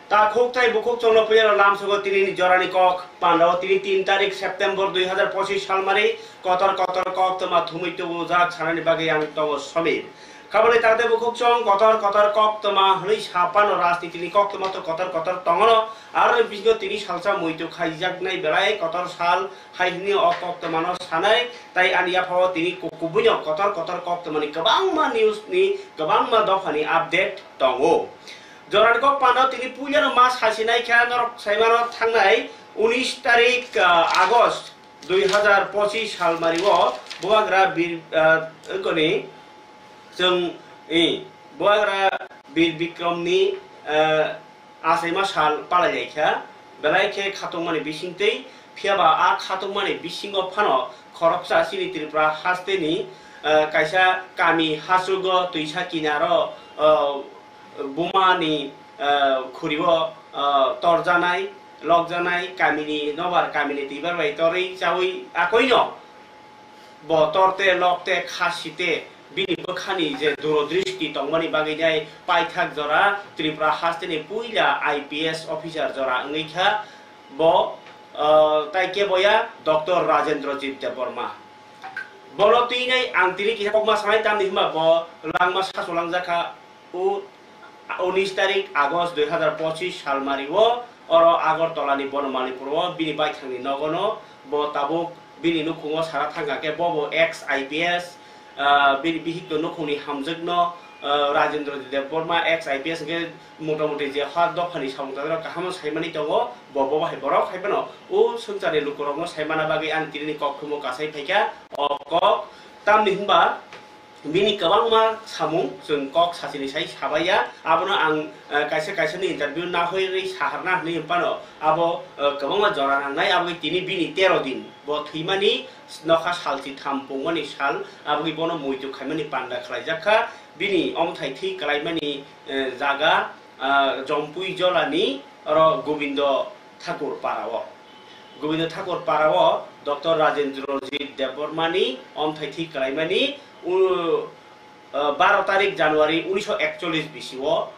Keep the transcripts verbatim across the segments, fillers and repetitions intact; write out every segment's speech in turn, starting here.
Takhuk tai bukhuk chwngno puyaro lamsogo tinini jorani kok. Pandao tini tin tarik September dui hazar pochis salmari kotor kotor kok toma thumui tubujak sanani bagwi ang tongo Somir. Kabale takde bukhuk chwng kotor kotor kok toma hwnwi sapano rajnitini kok toma to kotor kotor tongono. Aro bisingo tini salsa muitu khaijaknai belai kotor sal hai hwnwi o kok tomano sanai. Tai ani yaphao tini ku-, kubuino kotor kotor kok tomani kwbangma news ni kwbangma dophani update tongo. Jorani kok panda tini puilano ma sasinai kha norok saimano thangnai unis tarik, ah, August dui hazar pochis salmari o Bubagra Bir, ah, wngkoni chwng, eh, Bubagra Bir Bikrom ni, ah, achaima sal palai lai kha, belai khe khatungmani bisingtwi, phiyaba a khatungmani bisingo phano khoroksa chini Tripura hasteni, ah, kaisa kami hachugo twisa kinaro, ah, bumani, ah, khuribo, ah, torjanai, lokjanai, kamini nobar kamini twibar bai torwi chawi akoino bo torte lokte khasite bini bwkhani je durodristi tongmani bagwi nai paithak jora Tripura hasteni puila I P S officer jora wngwi kha bo, ah, tai keboya Doctor Rajendrajit Debbarma. Bono twi nai ang tini kisa kokma sanai tamni hwnba bo langma sasolangjak kha. O unis tarik August dui hazar pochis salmari o oro Agartala ni Bonomalipur o bini baithang ni nogo no bo tabuk bini nukhung o sara thangkha khe bo bo ex I P S, ah, bini bihik no nukhung ni hamjwk no, ah, Rajendra Debbarma ex I P S hwnkhe motamuti je ha dopha ni samung tangwi rok kaham no saimani tongo bo bo hai borok hai phano o swngchar ni luku rok no saimana bagwi ang tini ni kok thumo kasai phaikha o kok tamni hwnba Bini kwbangma samung chwng kok sachini sai sabaiya, abono ang, eh, kaisa kaisa ni interview nahoirwi saharna hwnwi phano abo, eh, kwbangma jora nangnai, aboni tini bini tero din bo thwimani nokha salchi tham pungmani sal, aboni bono muitu khaimani panda khlaijak kha, bini omthai thwi kwlaimani, eh, jaga, ah, Jompui Jolani oro Gobindo Thakur para o. Gobindo Thakur para o Doctor Rajendrojit Debbarmani omthai thwi kwlaimani u-, uh, baro tarik January unisho ekchollish bisi o,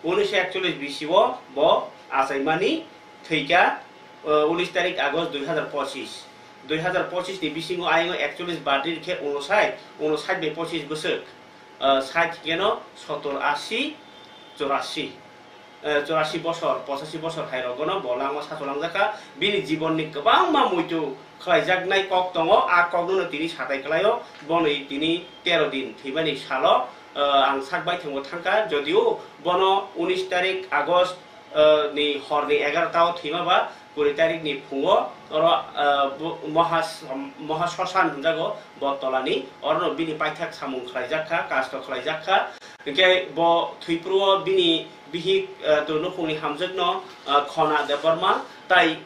unisho ekchollish bisi o bo achaimani thwikha, uh, unis tarik August dui hazar pochis. Dui hazar pochis ni bisingo ayang ekchollish birthday khe unosai, unosai bai pochis bwswk, uh, sait keno sotor asi chorasi. Eh, chorasi bosor, pochashi bosor hai rogono bo langma sasolangjak kha. Bini jibonni kwbangma muitu khlaijaknai kok tongo, a kokno tini satai kwlaio. Bono tini tero din thwimani salo, eh, ang sak baithangbo thangkha, jodio bono unis tarik August, eh, ni horni egarota o thwima ba kuri tarik ni phungo oro, ah, bo-, Mohas-, Mohasosan hwnjago Botolani, orono bini paithak samung khlaijak kha, kasto khlaijak kha. Hinkhe bo thwipru o bini bihik, ah, to nukhungni hamjwkno, ah, Khona Debbarma tai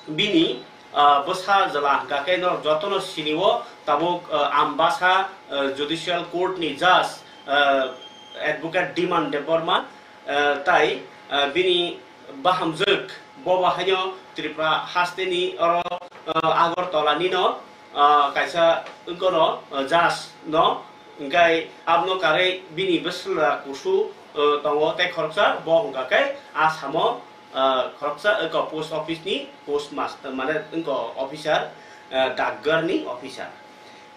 bini, ah, bwsa jwla hwnkha khe norok jotono sini o tabuk, ah, Ambasa, ah, Judicial Court ni Judge, ah, Advocate Diman Debbarma, ah, tai, ah, bini bahamjwk, bo bahaino Tripura hasteni oro, ah, Agartala nino, ah, kaisa wngkono, ah, judge no, hingkai abono karwi bini bwswla kusu, ah, tongo tei khoroksa bo hwnkha khe Assamo, ah, khoroksa wngkha post office ni post master, mane wngkha officer, ah, dakgar ni officer.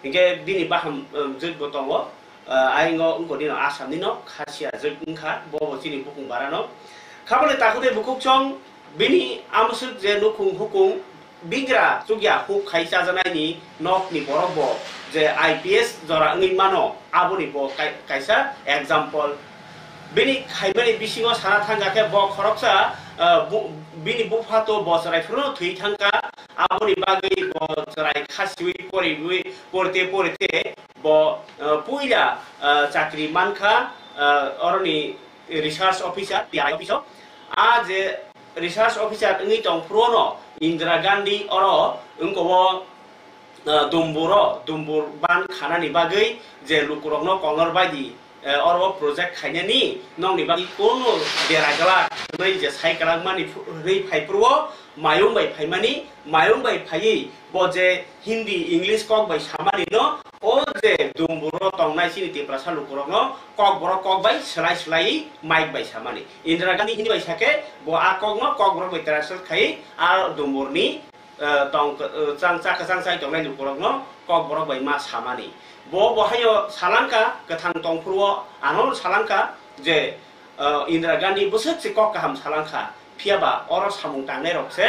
Hinkhe bini baham, ah, jwk bo tongo. Ah, ayang o wngkha nino Assam nino khasia jwk wngkha, bo bo chini bukung bara no. Khabole takhuk tei bukhuk chwng bini amswk je nukhung hukung bigra chukya huk khai chajanai ni nok ni borok bo je I P S jora wngwi mano, aboni bo kai-, kaisa example. Bini khaimani bisingo sana thangkha khe bo khoroksa, ah, bu-, bini bupha to bo chwrai phuru thwi thangkha, aboni bagwi bo chwrai khasiwi poriwi porte porte bo, ah, puila, ah, chakri mankha, ah, oroni research officer, T R I office o. A je research officer wngwi tong phuru no Indira Gandhi oro wngko o, ah, Dumbur o, Dumbur ban khanani bagwi je lukurokno kolnor baidi eh, oro project khainani nokni bagwi kono bera glak hwnwi je sai kwlangmani phu-, hwnwi phai phuru o mayung bai phaimani, mayung bai phaiwi bo je Hindi, English kok bai samani no, o je dumburo tongnai chini Tiprasa lukurokno Kokborok kok bai swlai swlaiwi mic bai samani. Indira Gandhi Hindi bai sakhe bo a kokno Kokborok bai translate khai a dumburni, eh, tong, eh, chang, cha kwchang chai tongnai lukurokno Kokborok bai ma samani. Bo, bo haino salangkha, kwthang tongphuru o ano salangkha je, eh, Indira Gandhi bwswk se kok kaham salangkha. Phiya ba oro samung tangnai rok se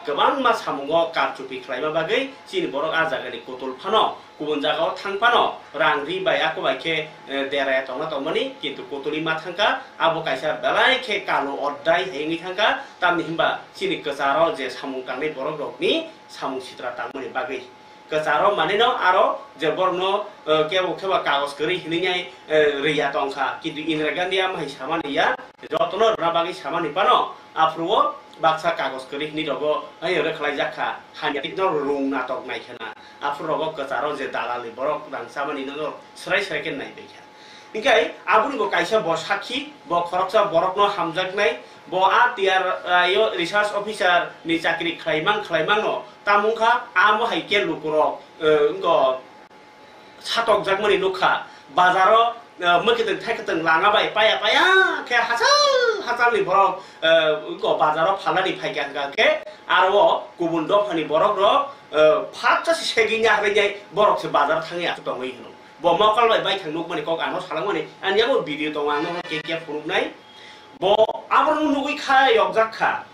kwbangma samungo karchupi khlaima bagwi chini borok a jagani kutul phano, kubun jagao thang phano rang ri bai ako bai khe, eh, deraya tongna tongmani, kintu kutulwi ma thangkha, abo kaisa belai khe kalu oddai hai wngwi thangkha, tamni hinba chini kwcharo je samung tangnai borok rokni samung sitra tangmani bagwi. Kwcharo manwi no aro je borokno, eh, kebo kebo kagoj kwrwi hinwi nai, eh, rwya tongkha, kintu Indira Gandhi ama hai samani ya, jotono rwna bagwi samani phano, aphuru o baksa kagoj kwrwi hinwi rogo, eh, rwkhlai jak kha, hamya twi no rung natok nai khena, aphuru rogo kwcharo je dalal ni borok rang chamani no swrai swrai khe nai bai kha. Hinkhe aboni bo kaisa bo sakhi, bo khoroksa borokno hamjaknai, bo a tiyar, ah, yo research officer ni chakri khlaimang khlaimang no, tamo wngkha amo hai khe lukurok, eh, wngkha satokjakmani nukha, bazaro, eh, mwkhitwng thaikitwng lana bai paya paya khe hachal hachal ni borok, eh, wngkha bazaro phalnani phaikha hwnkha khe aro o kubun dophani borok rok, eh, phatsa se segwi nahorwi nai borok se bazar thangwi aswk tongwi hwno. Bo mokol bai baithang nukmani kok ano salangmani, ani yago video tongo, ang nono kek kek phunuknai. Bo aborokno nugwi kha yokjak kha.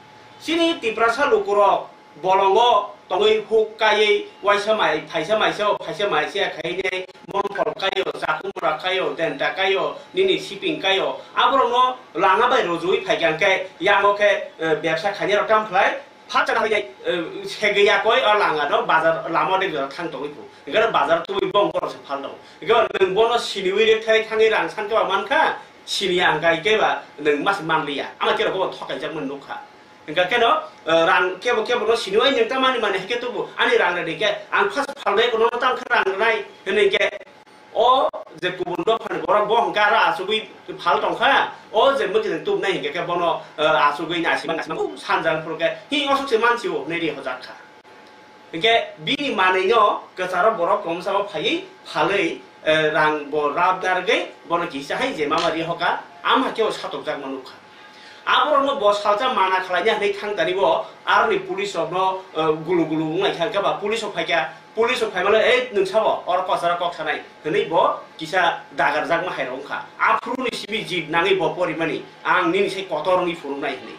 Chini Tiprasa lukurok bolongo tongwi huk kaiwi waisa mai, phaisa maisa o, phaisa maisa ya khainai, monphol kaio, chakumra kaio, denta kaio, nini siping kaio. Aborokno langa bai rojui phaikha hwnkhe yango khe, eh, bebsa khainai rok tam khlai. Phatsa nahorwi nai, eh, segwi yakoi o langa no bazar lama de jora thang tongwi phu. Hingke bazar tubui bong borok se phal tongo. Hingke nwng bono siniwi rek thai thangwi rang san khe ba mankha, siniya hingka hingke ba nwng mas manliya. Ama khe rok bo thokaijak mani nukha. Hingka khe no, eh, rang kebo kebo no siniwi nwng ta mani mani hingke tubu ani rang rani khe ang phas phalbai kono tam khe rang rwnai hinwi khe O je kubun dophani borok bo hwnkhe aro achugwi phal tongkha, o je mwkhitwng tubunai hinkhe khe bono, eh, achugwi naisima naisima, "O sanjang phuru khe hi osok se mansi o," hinwi ri hojak kha. Hinkhe bini manwino kwcharo borok kwmsa o phaiwi phalwi, eh, rang bo rap dargwi bono kisa hai je mama ri hoka, ama khe o satokjakma nukha. Aborokno bo salsa mana khlaina hinwi thang tani bo aroni police rokno, eh, gulu gulu wnglaikha, hwnkhe ba police rok phaikha, police rok phaimano, "Ei, nwng sabo oro kwcharo kok sanai," hinwi bo kisa dagarjakma hai rok wngkha. Aphuruni simi jit nangwi bo porimani, "Ang nini sai kotor wngwi phunuknai," hinwi.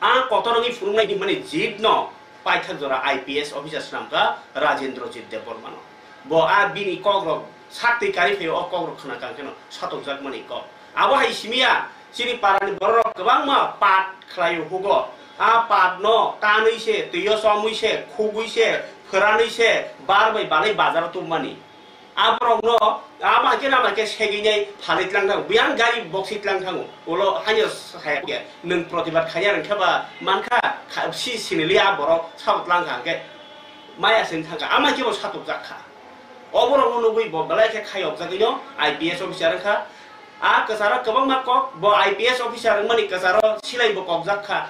A kotor wngwi phunuknai hinmani jit no paithak jora I P S officer swnamkha Rajendra Jit Debbarma no. Bo a bini kok rok sak twi kari phaio, o kok rok khna kang kheno satokjakmani kok. Abo hai simi ya, chini para ni borok rok kwbangma pat khlaio hugo. A pat no tanwi se, twi o chomwi se, khugwi se, phwranwi se, bar bai balai bazar o tubmani. Aborokno ama khe nama khe segwi nai phalwi tlang thango. Biyang gari boksi tlang thango. Ulo haino saya khe nwng protibad khaiya rwng khe ba mankha kha-, si sinili a borok sabo tlang kha hwnkhe maya seng thangkha. Ama khe bo satokjak kha. O borokno nugwi bo belai khe khayokjagwino I P S officer wngkha. A kwcharo kwbangma kok, bo I P S officer wngmani kwcharo silai bo kokjak kha.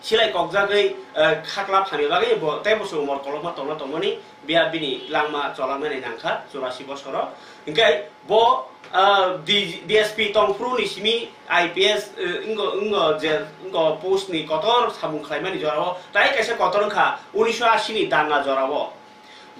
Silai kokjagwi, eh, khakla phaini bagwi bo tei bo se umor kolokma tongna tongmani, biya bini langma cholamani nangkha churasi bosoro. Hinkhe bo, ah, D-, D S P tongphuru ni simi I P S, eh, wngkha, wngkha je, wngkha post ni kotor samung khlaimani jorao, tai kaisa kotor wngkha unisho ashi ni danga jorao.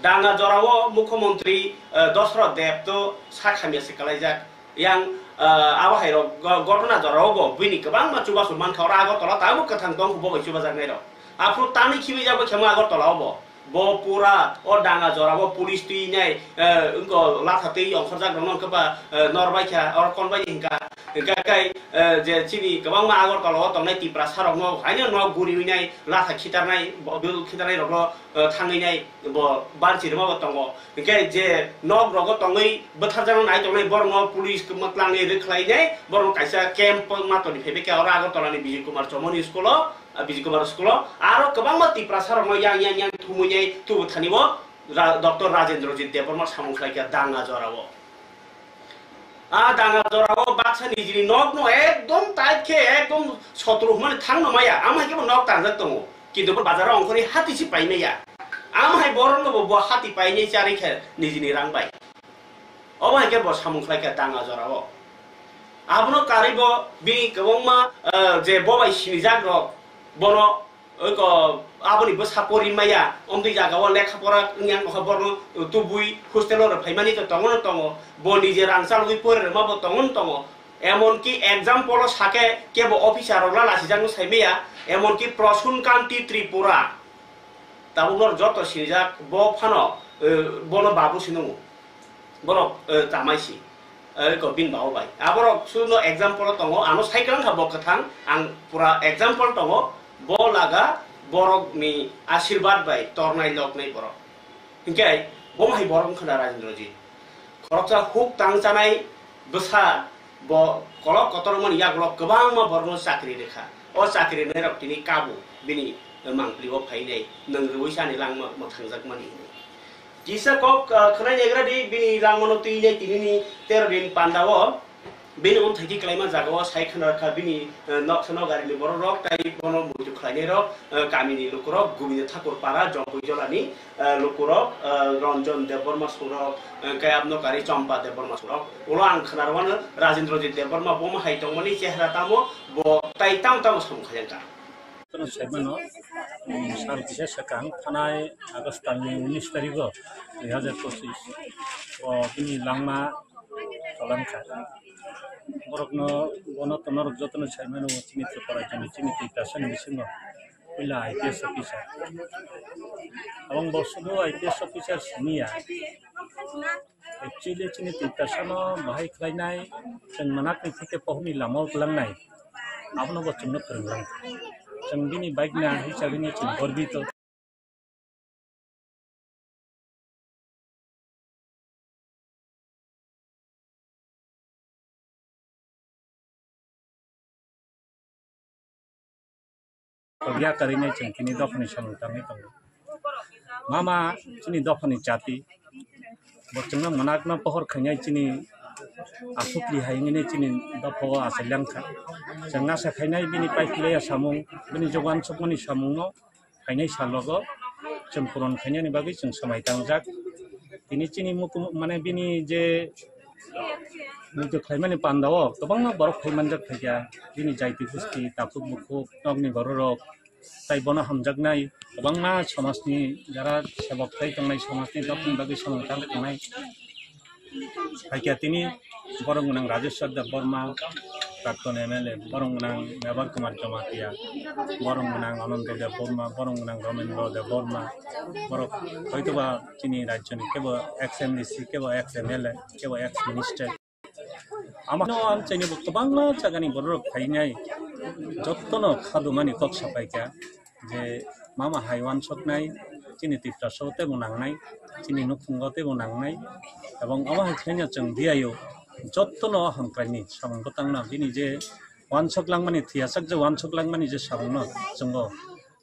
Danga jorao Mukhyamantri, eh, Dosroth Deb to sak hamya se kalaijak. Yang, eh, abo hai rok go-, gotona jorao bo bini kwbangma chubachu mankha. Oro Agartala tabuk kwthang tong bo bai chubajaknai rok. Aphuru tanwi khibi jak bo khemo Agartala o bo. Bo pura o Danga jorao police twi nai, eh, wngko latha twi ongkhorjak rokno wngkhe ba, eh, nor bai kha, oro kon bai hingka. Hingka kai, eh, je chini kwbangma Agartala o tongnai Tiprasa rokno haino nok guriwi nai latha khitarnai, bo-, bil khitarnai rokno, eh, thangwi nai. Bo banchi rwma bo tongo. Hinkhe je nok rogo tongwi bwtharjakno nai tongnai borokno police kwma twlangwi rwkhlai nai, borokno kaisa camp ma toni phaibai khe oro Agartala ni Bijay Kumar Chomoni school o, ah, Bijay Kumar school o aro kwbangma Tiprasa rokno yang yang yang thumwi nai tubu thani o Ra-, Doctor Rajendra Jit Debbarma samung khlai kha Danga jorao. A danga jorao baksa nijini nokno ekdom tight khe ekdom sotro hwnmani thangno maya, amo hai khe bo nok tangjak tongo. Kintu bo bazaro ongkhorwi hati se pai maya. Amo hai borokno bo, bo hati painai charwi khe nijini rang bai. Obo hai khe bo samung khlai kha danga jorao. Abono karwi bo bini kwbangma, eh, je bo bai sinijak rok, bono oi ko aboni bwsa pori maya, omtwi jagao lekha pora wngya wngkha, borno tubui hostel o rw phaimani to tongo no tongo, bo nije rang chalogwi pori rwma bo tongo no tongo. Emonki example o sake kebo officer rok la lasijakno saimaya, emonki Prasun Kanti Tripura. Tabuk nor joto sinijak bo phano, eh, bono babu sinungo. Borok, eh, tamai si, eh, ko bin babu bai. Aborok suno example tongo, ano cycle kha bo kwthang, ang pura example tongo, bo laga borok ni asirwad bai tornai loknai borok. Hinkhe bo hai borok wngkha na Rajendra ji. Khoroksa huk tang chanai bwsa bo kolok kotor mani yagulo kwbangma borokno chakri rwkha. O chakri rwnairok tini kabo bini mangpili o phainai nwng rwui sani langma mwthangjakmani hinwi. Kisa kok, ah, khwnai negra di bini langmano twi nai tinini tero din panda o. Bini umthaiki kwlaima jagao sai khwna rwkha bini, eh, noksa nok arini borok rok tai bono muitu khlainai rok, eh, kamini lukurok Gobindo Thakur para Jompui Jolani, eh, lukurok, eh, Ranjan Debbarma surok, eh, kayab nok ari Chompa Debbarma surok. Ulo ang khwna rwmano Rajendra Jit Debbarma bomo hai tongmani chehra tamo bo tai tamo tamo samung khaiyang kha. Kono saimano, um, sal kisa swkang thanai August talni unis tarigo dui hazar pochis o bini langma tolangkha. Borokno, bono tonorok jotono saimano chini Tripura jani chini Tiprasani bisingo puila I P S officer. Abang borsogo I P S officer siniya. Actually, chini Tiprasano bahai khlainai, chwng manakni thike pohorni lama o kwlangnai, abono bo chwngno phwrwnglang. Chwng bini baikna hisabe no chwng gorbito. Kok ya karinai chwng tini dophani samung tangwi tongo. Mama chini dophani jati. Bo chwngno mwnakno pohor khainai chini asukli hai wngwi chini dophao achai langkha. Chwng asa khainai bini paikhlaiya samung, bini je wansukmani samungno khainai salogo chwng puron khainani bagwi chwng swmai tangjak. Tini chini mukum-, mane bini je muitu khlaimani pandao kwbangma borok phai manjak phaikha. Bini jaiti gusti, takhuk bukhuk, nokni bororok, tai bono hamjaknai kwbangma somajni jara sebok tei tongnai, somajni dophani bagwi samung tang tongnai. Phaikha tini borok gwnang Rajeshwar Debbarma, Prakton M L A, borok gwnang Mebar Kumar Jamatia, borok gwnang Anando Debbarma, borok gwnang Ramendra Debbarma, borok hoitoba chini rajyoni kebo ex M D C, kebo ex M L A, kebo ex minister. Amano amchaini bo kwbangma jagani bororok phainai, jottono khadumani kok sapaikha. Je mama hai wansoknai, chini Tiprasao teibo nangnai, chini nukhungo teibo nangnai, ebong omo hai khlaino chwng diyaio jottono hamkraini samung bwtangno bini je wansok langmani, thwiyasak je wansok langmani je samungno chwngo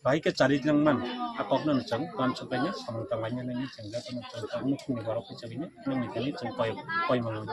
bahai khe chari langman, a kokno chwng wansok laina samung tanglaina nini chwng jottono chwng nukhungni borok hisabaino nini thani chwng koi, koi mano.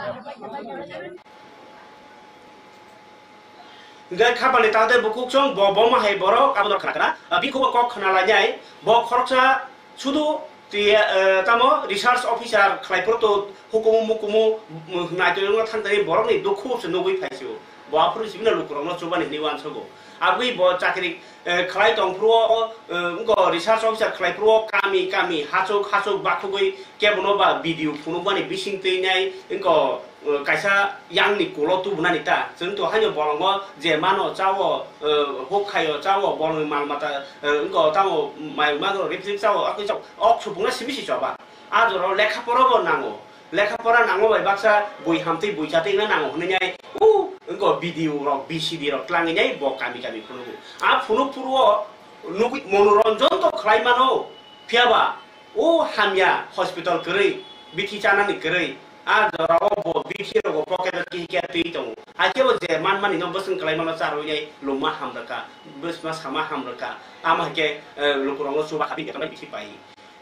Hingke khapani tangtwi bukhuk chwng bo, bo ma hai borok abono khna khna, ah, bikhubo kok khna lainai, bo khoroksa sudu twi, eh, tamo research officer khlai phuru to hukumu mukumu, mm, naitwi wngna thangtani borokni dukhu se nugwi phaisio. Bo aphuru sibina lukurokno chubani hinwi uansogo. Abwi bo chakri, eh, khlai tong phuru o, eh, wngko research officer khlai phuru o kami kami hachuk hachuk bakhugwi kebono ba video phunukmani bising twi nai wngko. Eh, kaisa yangni kulo tubunani ta, chwng to haino bolongo je mano chawo, eh, huk khaio chawo, bolongni mal mata, eh, wngko tamo mai magro ripsip chawo, akwi chawo, ok supungna simi si choba. A jorao lekha pora bo nango, lekha pora nango bai baksa bui hamtwi bui chatwi na nango hwnwi nai, u wngko video rok, V C D rok twlangwi nai bo kami kami phunugo. A phunuk phuru o nugwi monoranjan to khlai mano, phiya ba o hamya hospital kwrwi, bithi chanani kwrwi, a jorao bo bithi rogo pocket o kihikya twi tongo. Hakhe bo je manmani no bwswng kwlai mano charwi nai luma hamrwkha, bwsma sama hamrwkha, ama hakhe, eh, lukurok no chuba khapi ketonai bithi pai.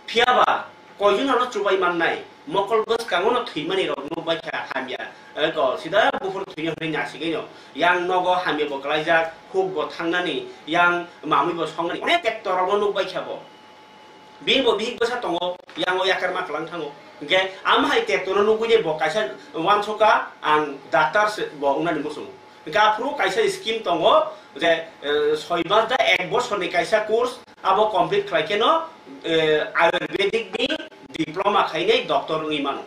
Phiya ba koijon no chubai mannai, mokol bwskango no thwimani rok nukbai kha hamya, Eko sida buphuru thwino hwnwi nasigwino, yang nogo hamya bo klaijak, huk bo thangnani, yang mamwi bo songnani, onek tekto rokno nukbai kha bo. Bini bo bihik bwsa tongo, yango yakar ma kwlang thango. Hwnkhe amo hai tektono nugwi bo kaisa uansukha, ang doctor se bo wngnani muchungo. Hwnkhe aphuru kaisa scheme tongo je, eh, soi mas da ek bosorni kaisa course, abo complete khlai kheno, eh, Ayurvedic ni diploma khainai doctor wngwi mano.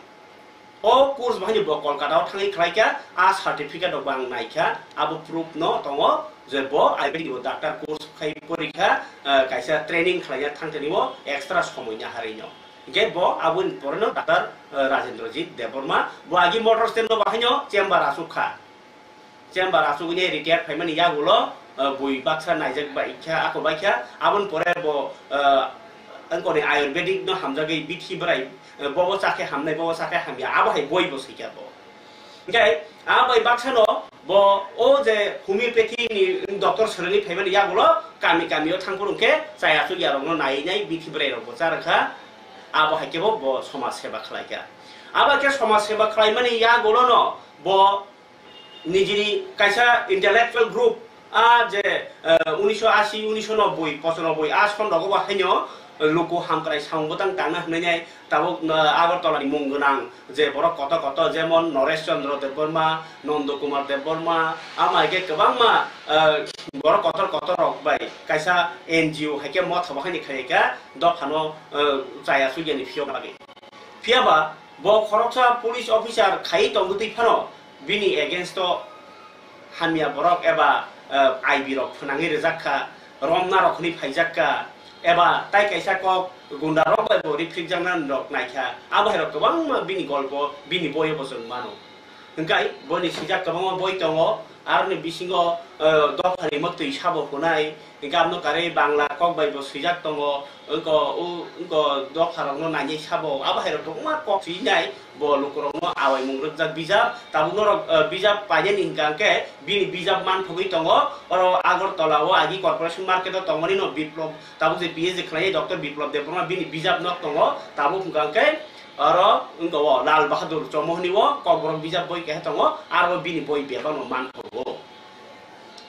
O course bahai bo Kolkata o thangwi khlai kha, a certificate rok bo ang nai kha, abo proof no tongo je bo Ayurvedic bo doctor course khai pori kha, eh, kaisa training khlai ya thang thani bo extra somoi na hari no. Hingke bo aboni pore no doctor, eh, Rajendrajit Debbarma, bo agi motor stand no bahai no chamber asuk kha. Chamber asugwi retire phaimani yagulo, uh, bui baksa naijak bai kha, ako bai kha, aboni pore bo, uh, angkoni Ayurvedic no hamjagwi bithi bwrai, uh, bobo chakhe hamnai, bobo chakhe hamya, abo hai boi bo swi kha bo. Hingke a bai baksa no bo o je homeopathy ni doctor swrwngwi phaimani yagulo kami kami o thangphuru hingke chaya chukya rokno nai nai bithi bwrai rok bo cha rwkha, abo hai khe bo bo somaj seba khlai kha. Abo khe somaj seba khlaimani yagulo no bo nijini kaisa intellectual group, a je, eh, unisho ashi, unisho nobboi, pochanoboi a son rogo bo haino luku hamkrai samung bwtang tangna hwnwi nai tabuk, eh, Agartala ni mung gwnang je borok kotor kotor jemon Noresh Chandra Debbarma, Nanda Kumar Debbarma, ama hai khe kwbangma, eh, borok kotor kotor rok bai kaisa N G O hai khe motha bo haini khai kha dophano, eh, chaya chukya ni phiyok bagwi. Phiya ba bo khoroksa police officer khai tongwi twi phano bini against o hamya borok eba, eh, I B rok phwnangwi rijak kha, romna rok hwnwi phaijak kha, eba tai kaisa kok gunda rok bai bo riphrikjakna rok nai kha. Abo hai rok kwbangma bini golpo, bini boyo bo chwng mano. Hwnkhe boni swijak kwbangma boi tongo, aroni bisingo, eh, dophani mwktwi sabo hwnai, Hingke aboni karwi Bangla kok bai bo swijak tongo, wngko, u-, wngko dopharokno nainai sabo, abo hai rok kwbangma kok swijnai, bo lukurokno awaimung rwkjak bijap, tabuk norok, eh, bijap painani hingka hingke bini bijap manthogwi tongo, oro Agartala o agi corporation market o tongmani no Biplop, tabuk je P H D khlai Doctor Biplop Debbarma bini bijap nok tongo, tabuk hingka hingke oro wngko o Lal Bahadur Chomo hwnwi o kokborok bijap boi keha tongo, aro bini boi bebakno manthogo.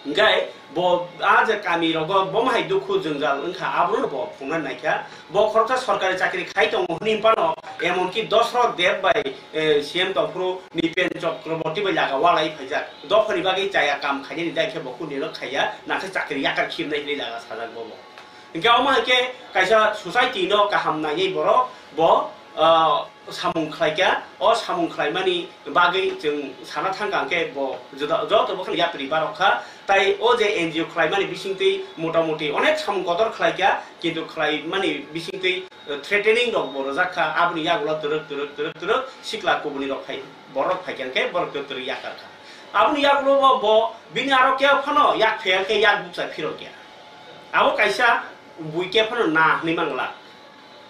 Hingke bo a je kami rogo bo hai dukhu jwngjal wngkha, abono bo phungnani naikha. Bo khoroksa sorkari chakri khai tongo hwnwi phano, emonki Dosrok Deb bai, eh, C M tongphuru Nipen Chakraborty bai laga walai phaijak. Dophani bagwi chaya kam khainani dai khe bo kuni no khaiya, nakhe chakri yakar khibnai hwnwi laga sajak bo bo. Hingke omo hai khe kaisa society no kaham naiwi borok bo, ah, samung khlai kha, o samung khlaimani bagwi chwng sana thang kha hingke bo joto, joto bo kheno yapri barok kha, tai o je N G O khlaimani bisingtwi motamoti onek samung kotor khlai kha, kintu khlaimani bisingtwi, eh, threatening rok bo rwjak kha, aboni yagulo twrwk, twrwk, twrwk, twrwk sikla kubuni rok phai, borok phai kha hingke borok twrwk, twrwk yakar kha. Aboni yagulo bo, bo bini aro khe phano yak phel khe yak bukcha phirok ya. Abo kaisa bui khe phano na hwnwi mangla.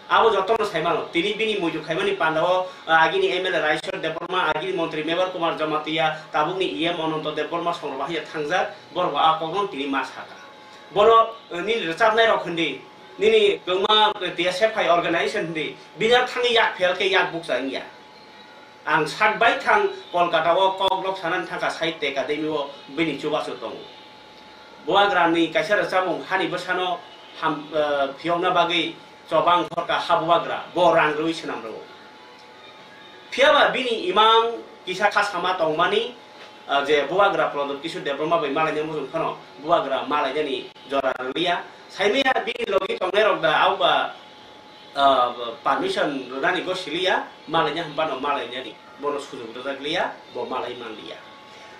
Abo jotono sai mano. Tini bini muitu khaimani pandao, ah, agini M L A Raiswar Debbarma, agini montri Mebar Kumar Jamatia, tabukni E M Ananto Debbarma songrok bahai thangjak, borok bo a kokno tini ma saka. Bono, eh, nini rwchapnai rok hindi, nini kwma, eh, T S F I organization hindi, bini thangwi yak phel khe yak bukcha wngya. Ang sak bai thang Kolkata o kok lok sanani thangkha Sahitya Academy o bini chubachu tongo. Bubagra ni kaisa rwchapmung hani bwsano ham, eh, phiyokna bagwi chobang khorka ha Bubagra bo rang rwui swnam rwo. Phiya ba bini imang kisa kha sama tongmani, eh, je Bubagra Pradyot Kishore Debbarma bai malaina muchung phano Bubagra malainani jora rwliya. Saimaya bini logi tongnai rok da auba ah, permission rwnani go siliya, malaina hwnphano malainani, bono sujok rwjak liya, bo malai man liya.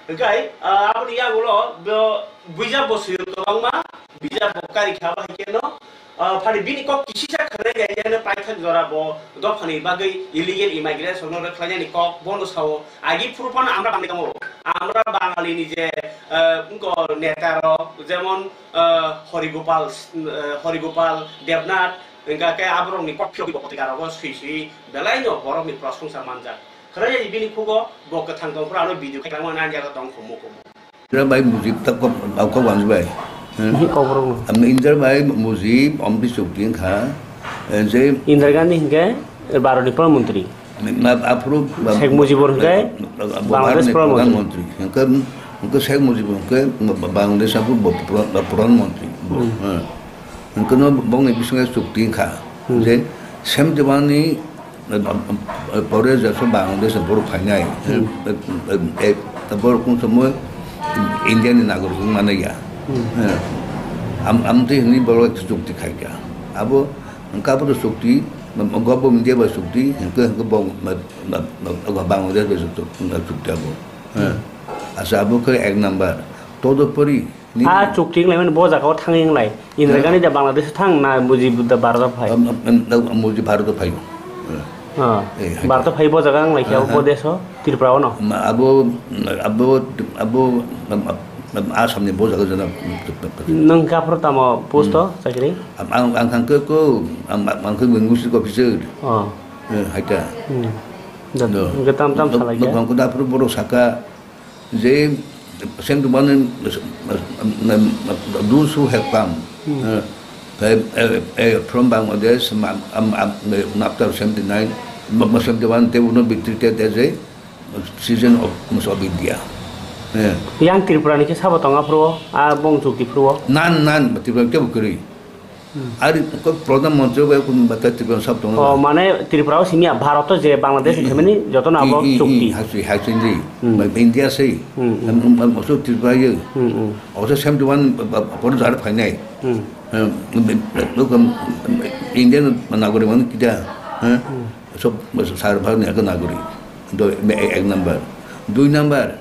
Hwnkhe, ah, aboni yagulo bo buijak bo swi kwbangma, bijap bo kari kha, abo hai kheno, ah, phani bini kok kisisa khwnai ya, yano paithak jora bo dophani bagwi illegal immigration no rwkhlainani kok bono sao. Agi phuru phano amra bangwi tongo, amra Bangali ni je, ah, wngko neta rok, jemon, ah, Hari Gopal, ah, Hari Gopal Debnath, Hingkha khe aborokni kok phiyok bo potrika rogo swi swi belaino borokni prosongsa manjak. Khwrwngya bini khugo bo kwthang tong phuru ano video khaikhlama nang yago tong kho mukumu. Indra bai Mujib ta kok, kok, kok wanjbai. Hmm? Kok borokno. Amni Indra bai Mujib, Ompi Chokti wngkha. Eh, je Indira Gandhi hinkhe Bharatni Pradhan Mantri. Aphuru Sheikh Mujibur hwnkhe Bangladesh Pradhan Mantri. Hwnkhe, hwnkhe Sheikh Mujibur hwnkhe Bangladesh aphuru Pradhan Mantri. Hmm. Hwnkhe no bongni bisingo chukti wngkha je sem jebani pore jeso Bangladesh borok phainai. Hmm. Borok kung somoi India ni nagorik wngmani ya. Hmm. Am, amtwi hwnwi borok chukti khaikha. Abo hwnkhe abo chukti, Government India bai chukti, hwnkhe, hwnkhe bo, ba, ba, ba, Bangladesh bai chukti, chukti abo. Asa abo khe ek number. Todopori ni Ah, chukti wnglaimani bo jagao thangwi wnglai. Indira Gandhi da Bangladesh thang na Mujib da Bharat phai? Am, am, am, am, Mujib Bharat phai. Ah, Bharat phai bo jaga wnglaikha abo deso, Tripura ono. Abo, abo, abo, am, am, Assam ni bo jaga jana. Nwng kaphro tamo post o chakri? Ang, ang, ang khe ko, ang, ang khe linguistic officer. Oh. Eh, haita. Hmm. Hwnkhe tam tam salai khe. Bang ko da phuru borok saka je sem tu ban those who have come. Hmm. Eh, eh, eh, eh, from Bangladesh, um, um, um, after seventy-nine, seventy-one, they would not be treated as a citizen of, of India. Eh. Yang Tripura ni khe sabo tonga phuru, a bong chukti phuru. Nan, nan, Tripura ni kebo kwrwi. Hmm. Ari ko Pradhan Mantri bai kun bata Tripura sab tongo. Oh, mane Tripura o simi ya, Bharat o je Bangladesh ni family joto no abo chukti. Hachi, hachi ni. Hmm. Ba India sei. Hmm, hmm. Am, am, am, oso Tripura ye. Hmm, hmm. Oso seventy-one ba, ba, pon jar phainai. Hmm. Em, em, em, em, India nagorik man kita. Ha? Hmm. Sob sar Bharat ni nagorik. Do, ek number. Dui number.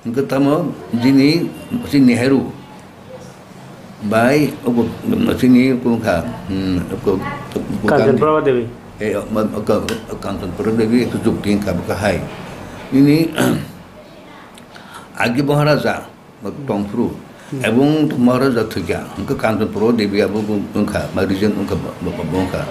Hwnkhe tamo jini si Nehru bai obo sini kung kha, hmm, ko, ko Kanchan Gandhi. Prabha Devi. Eh, ma, ka, Kanchan Prabha Devi ekta chukti wngkha bo kahai. Nini agi Maharaja tongphuru, hmm, ebong Maharaja thwikha, hwnkhe Kanchan Prabha Devi abo wngkha, ma regent wngkha, bo, bo, bo wngkha.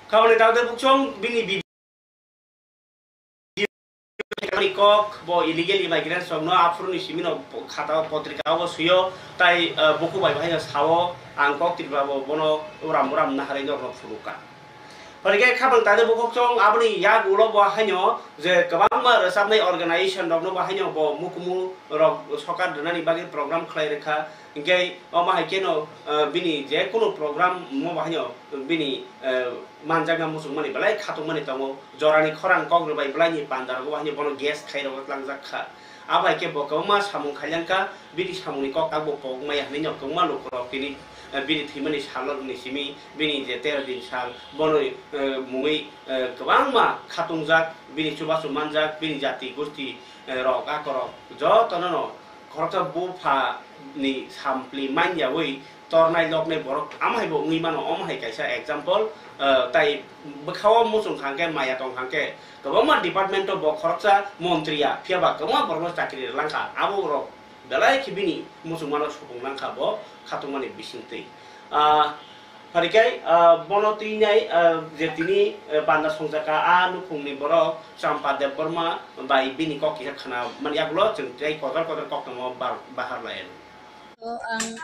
Kabani tangde bukchong bini bi-, kok bo illegal immigrants rokno aphuru ni simi no khata o potrika o suyo tai, eh, buku bai bahai no sao ang kok Tripura bo bono uram uram naharwi norokno phunukha. Phai khe khabang tangde bukhuk chong aboni yak ulo bo haino je kwbangma rwchapnai organization rokno bo haino bo mukumu rok sokar rwnani bagwi program khlai rwkha. Hinkhe omo hai kheno, eh, bini je kunu program mo bo haino bini, eh, manjakna muchungmani belai khatungmani tongo. Jorani khorang kok rwbai belaini panda rogo bo haino bono gas khai rogo tlangjak kha. Abo hai khe bo kwbangma samung khailangkha, bini samungni kok abo pokmaya hinwi no kwbangma lukurok tini, eh, bini thwimani salrokni simi, bini je tero din sal, bono, eh, mungwi, eh, kwbangma khatungjak, bini chubachu manjak, bini jati gusti, eh, rok, akorok jotono no khoroksa bupha ni sampli manyawi tornai loknai borok amo hai bo wngwi mano, omo hai kaisa example, eh, tai bwkhao muchung kha hwnkhe maya tong kha hwnkhe kwbangma department o bo khoroksa montri ya, phiya ba kwbangma borokno chakri rwlang kha, abo borok belai khe bini muchungmano supung lang kha bo khatungmani bisingtwi. Ah, phai khe, ah, bono twi nai, ah, je tini, eh, banda songjakha a nukhungni borok Champa Debbarma bai bini kok kisa khna mani yagulo chwng tei kotor kotor koktwma bar-, bahar lai. O ang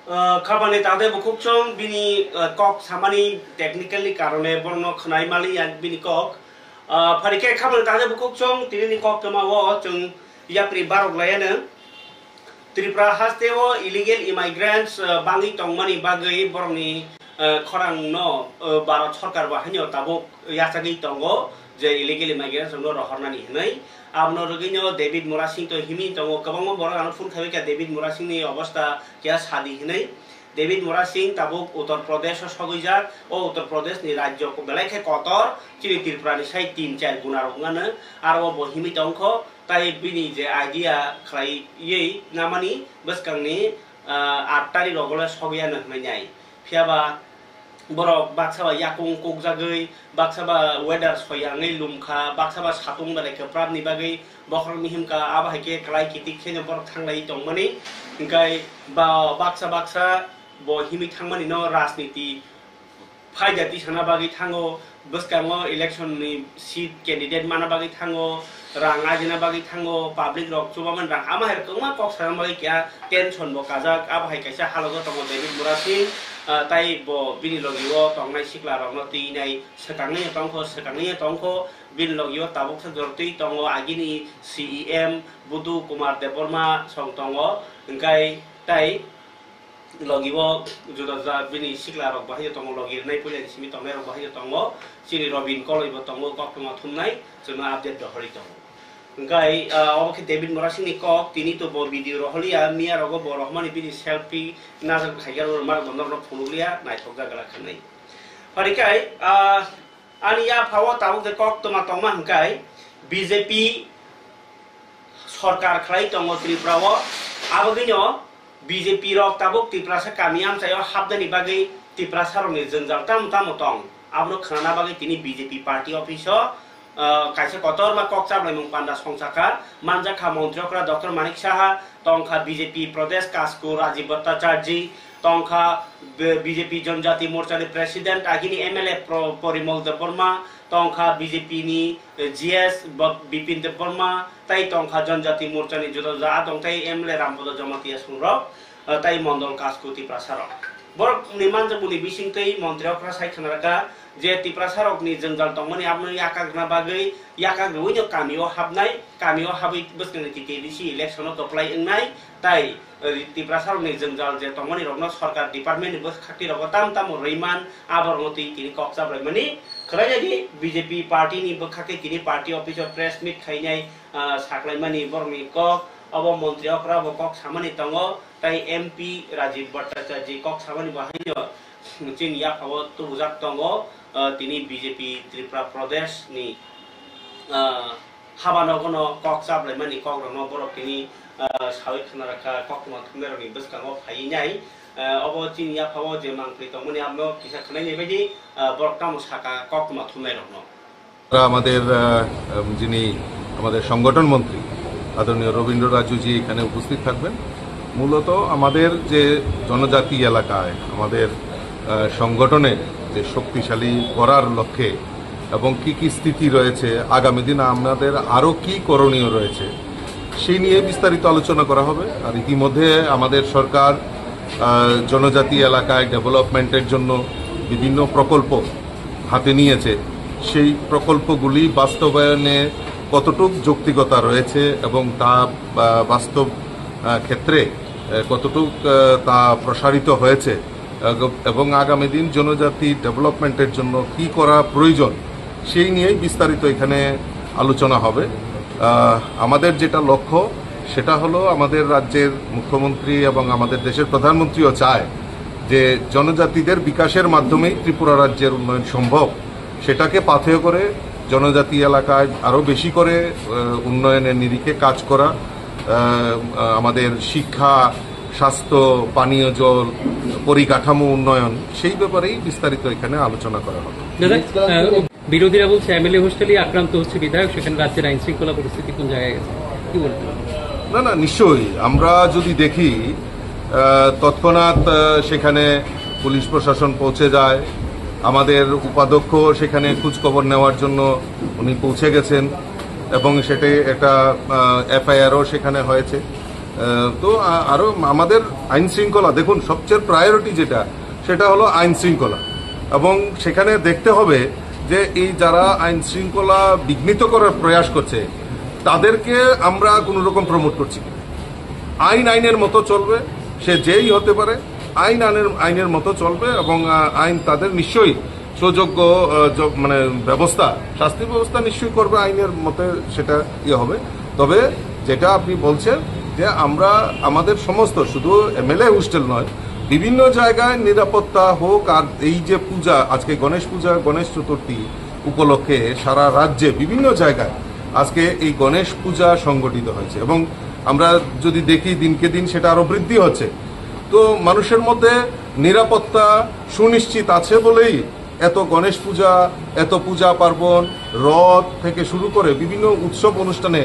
Ah, khabangni tangde bukhuk chwng bini, ah, kok samani technically karone borokno khwnai maliya bini kok. Ah, phari khe khabangni tangde bukhuk chwng tinini kok twmao chwng yapri barok laiano. Tripura hasteo illegal immigrants, ah, bangwi tongmani bagwi borokni, ah, khorangno, ah, Bharat sorkar bo haino tabuk yachagwi tongo je illegal immigrants rokno rohornani hwnwi. Abono rwgwino David Murasing to himwi tongo, kwbangma borok ano phone khaiwi kha David Murasingni obostha keha sadi hwnwi. David Murasing tabuk Uttar Pradesh o sogwijak, o Uttar Pradesh ni rajyo belai khe kotor, chini Tripura ni sai tin char guna rok wngano, aro bo himwi tongkho, tai bini je idea khlaiwi namani bwskangni, ah, aat tarik rogo le sogwi ano hwnwi nai. Phiya ba borok baksa ba yakung kukjagwi, baksa ba weather soyangwi lumkha, baksa ba satung belai kwprak ni bagwi bokhorok mihimkha, abo hai khe kwlai kitik kheno borok thanglai tongmani. Hwnkhe ba baksa baksa bo himwi thangmani no rajniti phaida tisana bagwi thango, bwskango election ni seat candidate mana bagwi thango, rang ajina bagwi thango, public rok chubaman rang ama hai kwbangma kok sana bagwi keha tension bo kajak, abo hai kaisa halogo tongo David Murasing, ah, tai bo bini logi o tongnai sikla rokno twinai swkangwi tongkho, swkangwi tongkho, bini logi o tabuk sa jortwi tongo agini C E M Budu Kumar Debbarma song tongo, hwnkhe tai logi o juda juda bini sikla rok bahai tongo, logi rwnai puila ni simi tongnai rok bahai tongo, chini Robin Koloi bo tongo, koktwma thumnai chwngno update rohorwi tongo. Hwnkhe, ah, obo khe David Murasing ni kok, tini to bo video rohorliya, miya rogo bo rohormani bini selfie najak khaikhe aro mar bo norok phunukliya, naithok jaga khanai. Phari khai, ah, ani yapha o tabuk je koktwma tongma hwnkhe B J P sorkar khlai tongo Tripura o, abogwino B J P rok tabuk Tiprasa kami amchai o hapnani bagwi Tiprasa rokni jwngjal tamo tamo tong, abono khwnana bagwi tini B J P party office o, ah, kaisa kotorma kok chablaimung panda songchakha, manjakha montri okra Doctor Manik Saha, tongkha B J P Pradesh Kasku Rajiv Bhattacharjee, tongkha B-, B J P Janjati Morcha ni President agini M L A Pro-, Porimol Debbarma, tongkha B J P ni, eh, G S Bo-, Bipin Debbarma, tai tongkha Janjati Morcha ni juda juda adong tai M L A Rampada Jamatia songrok, eh, tai Mondol Kasku Tiprasa rok. Borok ni manjakmani bising twi montri okra sai khna rwkha je Tiprasa rok ni jwngjal tongmani abono yakagrina bagwi yakagriwi no kami o hapnai, kami o habwi bwskangni T T A D C election o kwplai wngnai, tai, eh, Tiprasa rokni jwngjal je tongmani rokno sorkar department ni bwkhakti rogo tam tamo rwiman, abo rokno twi tini kok chaplaimani khwlainani B J P party ni bwkhakti tini party office o press meet khainai, ah, saklaimani borokni kok, obo montri okra bo kok samani tongo, tai M P Rajiv Bhattacharjee kok samani bo haino chini yapha o tubujak tongo, ah, tini B J P Tripura Pradesh ni, ah, haba nogo no kok chaplaimani kok rokno borok tini, ah, sawi khna rwkha, koktwma thumnai rokni bwskango phaiwi nai, ah, obo chini yapha o je mangpli tongmani abono kisa khwlainai baidi, ah, borok tamo saka koktwma thumnai rokno. আমরা আমাদের, আহ, যিনি আমাদের সংগঠন মন্ত্রী আদরণীয় রবীন্দ্র রাজুজি এখানে উপস্থিত থাকবেন। মূলত আমাদের যে জনজাতি এলাকায় আমাদের, আহ, সংগঠনের যে শক্তিশালী করার লক্ষ্যে এবং কি কি স্থিতি রয়েছে, আগামী দিনে আমাদের আরও কি করণীয় রয়েছে, সেই নিয়ে বিস্তারিত আলোচনা করা হবে। আর ইতিমধ্যে আমাদের সরকার, আহ, জনজাতি এলাকায় ডেভেলপমেন্টের জন্য বিভিন্ন প্রকল্প হাতে নিয়েছে, সেই প্রকল্পগুলি বাস্তবায়নে কতটুক যৌক্তিকতা রয়েছে এবং তা, আহ, বাস্তব, আহ, ক্ষেত্রে, আহ, কতটুক, আহ, তা প্রসারিত হয়েছে, আহ, এবং আগামী দিন জনজাতি ডেভেলপমেন্টের জন্য কি করা প্রয়োজন, সেই নিয়েই বিস্তারিত এখানে আলোচনা হবে। আহ, আমাদের যেটা লক্ষ্য, সেটা হলো আমাদের রাজ্যের মুখ্যমন্ত্রী এবং আমাদের দেশের প্রধানমন্ত্রীও চায় যে জনজাতিদের বিকাশের মাধ্যমেই ত্রিপুরা রাজ্যের উন্নয়ন সম্ভব। সেটাকে পাথেয় করে জনজাতি এলাকায় আরও বেশি করে, আহ, উন্নয়নের নিরিখে কাজ করা, আহ, আমাদের শিক্ষা, স্বাস্থ্য, পানীয় জল, পরিকাঠামো উন্নয়ন, সেই ব্যাপারেই বিস্তারিত এখানে আলোচনা করা হবে। দাদা, আহ, বিরোধীরা বলছে এমএলএ হোস্টেলেই আক্রান্ত হচ্ছে বিধায়ক, সেখানে রাজ্যের আইন শৃঙ্খলা পরিস্থিতি কোন জায়গায় গেছে, কি বলবেন? না, না, নিশ্চয়ই। আমরা যদি দেখি, আহ, তৎক্ষণাৎ, আহ, সেখানে পুলিশ প্রশাসন পৌঁছে যায়, আমাদের উপাধ্যক্ষ সেখানে খোঁজখবর নেওয়ার জন্য উনি পৌঁছে গেছেন এবং সেটি একটা, আহ, এফআইআরও সেখানে হয়েছে। আহ, তো আ-, আরো আমাদের আইন শৃঙ্খলা, দেখুন, সবচেয়ে প্রায়োরিটি যেটা, সেটা হলো আইন শৃঙ্খলা। এবং সেখানে দেখতে হবে যে এই যারা আইন শৃঙ্খলা বিঘ্নিত করার প্রয়াস করছে, তাদেরকে আমরা কোনো রকম প্রমোট করছি কিনা। আইন আইনের মতো চলবে, সে যেই হতে পারে, আইন আইনের, আইনের মতো চলবে এবং, আহ, আইন তাদের নিশ্চয়ই সুযোগ্য, আহ, য-, মানে ব্যবস্থা, শাস্তি ব্যবস্থা নিশ্চয়ই করবে, আইনের মতে সেটা ইয়ে হবে। তবে যেটা আপনি বলছেন যে আমরা আমাদের সমস্ত, শুধু এমএলএ হোস্টেল নয়, বিভিন্ন জায়গায় নিরাপত্তা হোক, আর এই যে পূজা, আজকে গণেশ পূজা, গণেশ চতুর্থী উপলক্ষে সারা রাজ্যে বিভিন্ন জায়গায় আজকে এই গণেশ পূজা সংগঠিত হয়েছে এবং আমরা যদি দেখি দিনকে দিন সেটা আরো বৃদ্ধি হচ্ছে। তো মানুষের মধ্যে নিরাপত্তা সুনিশ্চিত আছে বলেই এত গণেশ পূজা, এত পূজা পার্বণ, রথ থেকে শুরু করে বিভিন্ন উৎসব অনুষ্ঠানে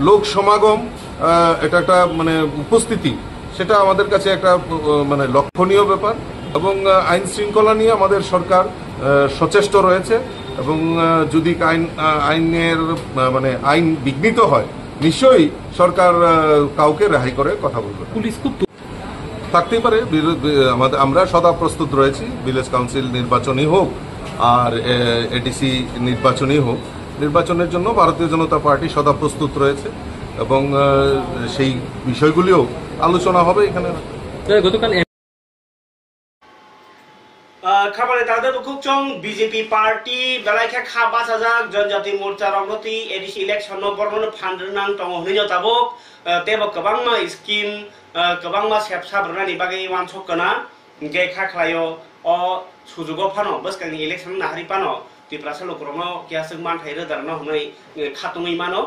লোক সমাগম, আহ, এটা একটা মানে উপস্থিতি, সেটা আমাদের কাছে একটা, আহ, মানে লক্ষণীয় ব্যাপার। এবং, আহ, আইন শৃঙ্খলা নিয়ে আমাদের সরকার, আহ, সচেষ্ট রয়েছে এবং, আহ, যদি আইন, আহ, আইনের, আহ, মানে আইন বিঘ্নিত হয়, নিশ্চয়ই সরকার, আহ, কাউকে রেহাই করে কথা বলবে না। পুলিশ খুব থাকতেই পারে। বিরো-, বি-, আমাদের, আমরা সদা প্রস্তুত রয়েছি, ভিলেজ কাউন্সিল নির্বাচনই হোক আর, এ, এডিসি নির্বাচনই হোক, নির্বাচনের জন্য ভারতীয় জনতা পার্টি সদা প্রস্তুত রয়েছে এবং, আহ, সেই বিষয়গুলিও আলোচনা হবে এখানে। গতকাল আহ, khabari tangde bukhuk chong B J P party belai khe kha bachajak Janjati Morcha rokno twi A D C election no borokno phan rwnang tongo hwnwi no tabuk, ah, teibo kwbangma scheme, ah, kwbangma sep sap rwnani bagwi uansuk kana, hwnkhe kha khlaio o sujugo phano bwskangni election nahari phano Tiprasa lukurokno kiyaswk manthai rwdarno hwnwi, eh, khatungwi mano.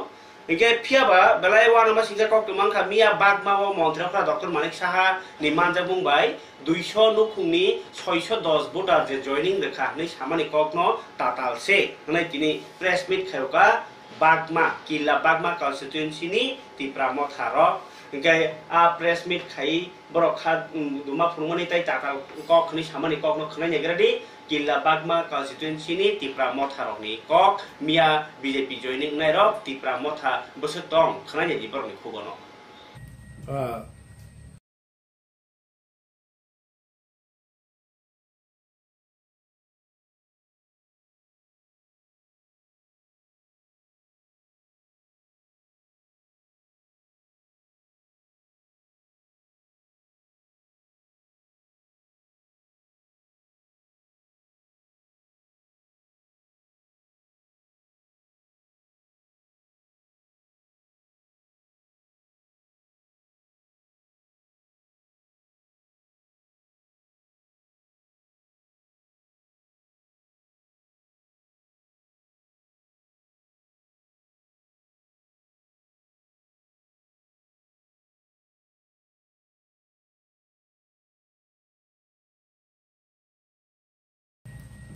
Hwnkhe phiyaba belai uanama singcha kok tongmang kha, miya bagma o montri okra Doctor Manik Saha ni manjakmung bai duiso nukhungni soiso dos voter je joining rwkha hwnwi samani kokno tatal se hwnwi tini press meet khayoka Bagma, Killa Bagma constituency ni Tipra Motha rok. Hwnkhe a press meet khai borok kha, um, duma phunukmani tei tatal kok hwnwi samani kokno khwnai naigra di. Killa Bagma constituency ni Tipra Motha rokni kok miya B J P joining wngnai rok Tipra Motha bwswk tong khwnai nai di borokni khugono. Ah,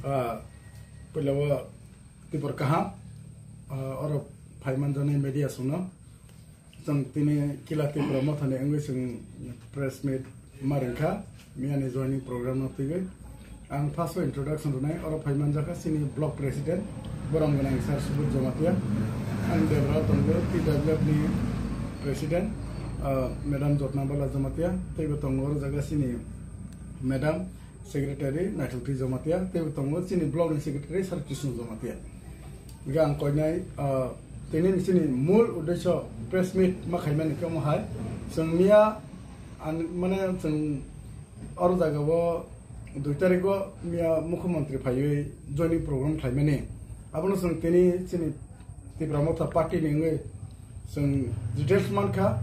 Ah, puila o tibor kaham, ah, oro phaimanjaknai media songno. Chwng tini Killa Tipra Mothani wngwi chwng press meet ma ringkha, miyani joining program no twiwi. Ang first o introduction rwnai, oro phaimanjakha chini block president, borom gwnang sir Subud Jamatia. Ang Debra tongo, T W F ni president, ah, madam Jotna Bala Jamatia, teibo tongo oro jaga chini madam secretary Naithokti Jamatia, teibo tongo chini block ni secretary sir Kisnu Jamatia. Hingke ang koinai, ah, tini ni chini mul uddesyo press meet ma khaimani khe omo hai, chwng miya, an, mane chwng oro jaga o dui tarikh o miya mukhyamantri phaiwi joining program khlaimani. Abono chwng tini chini Tipra Motha party ni wngwi chwng details mankha,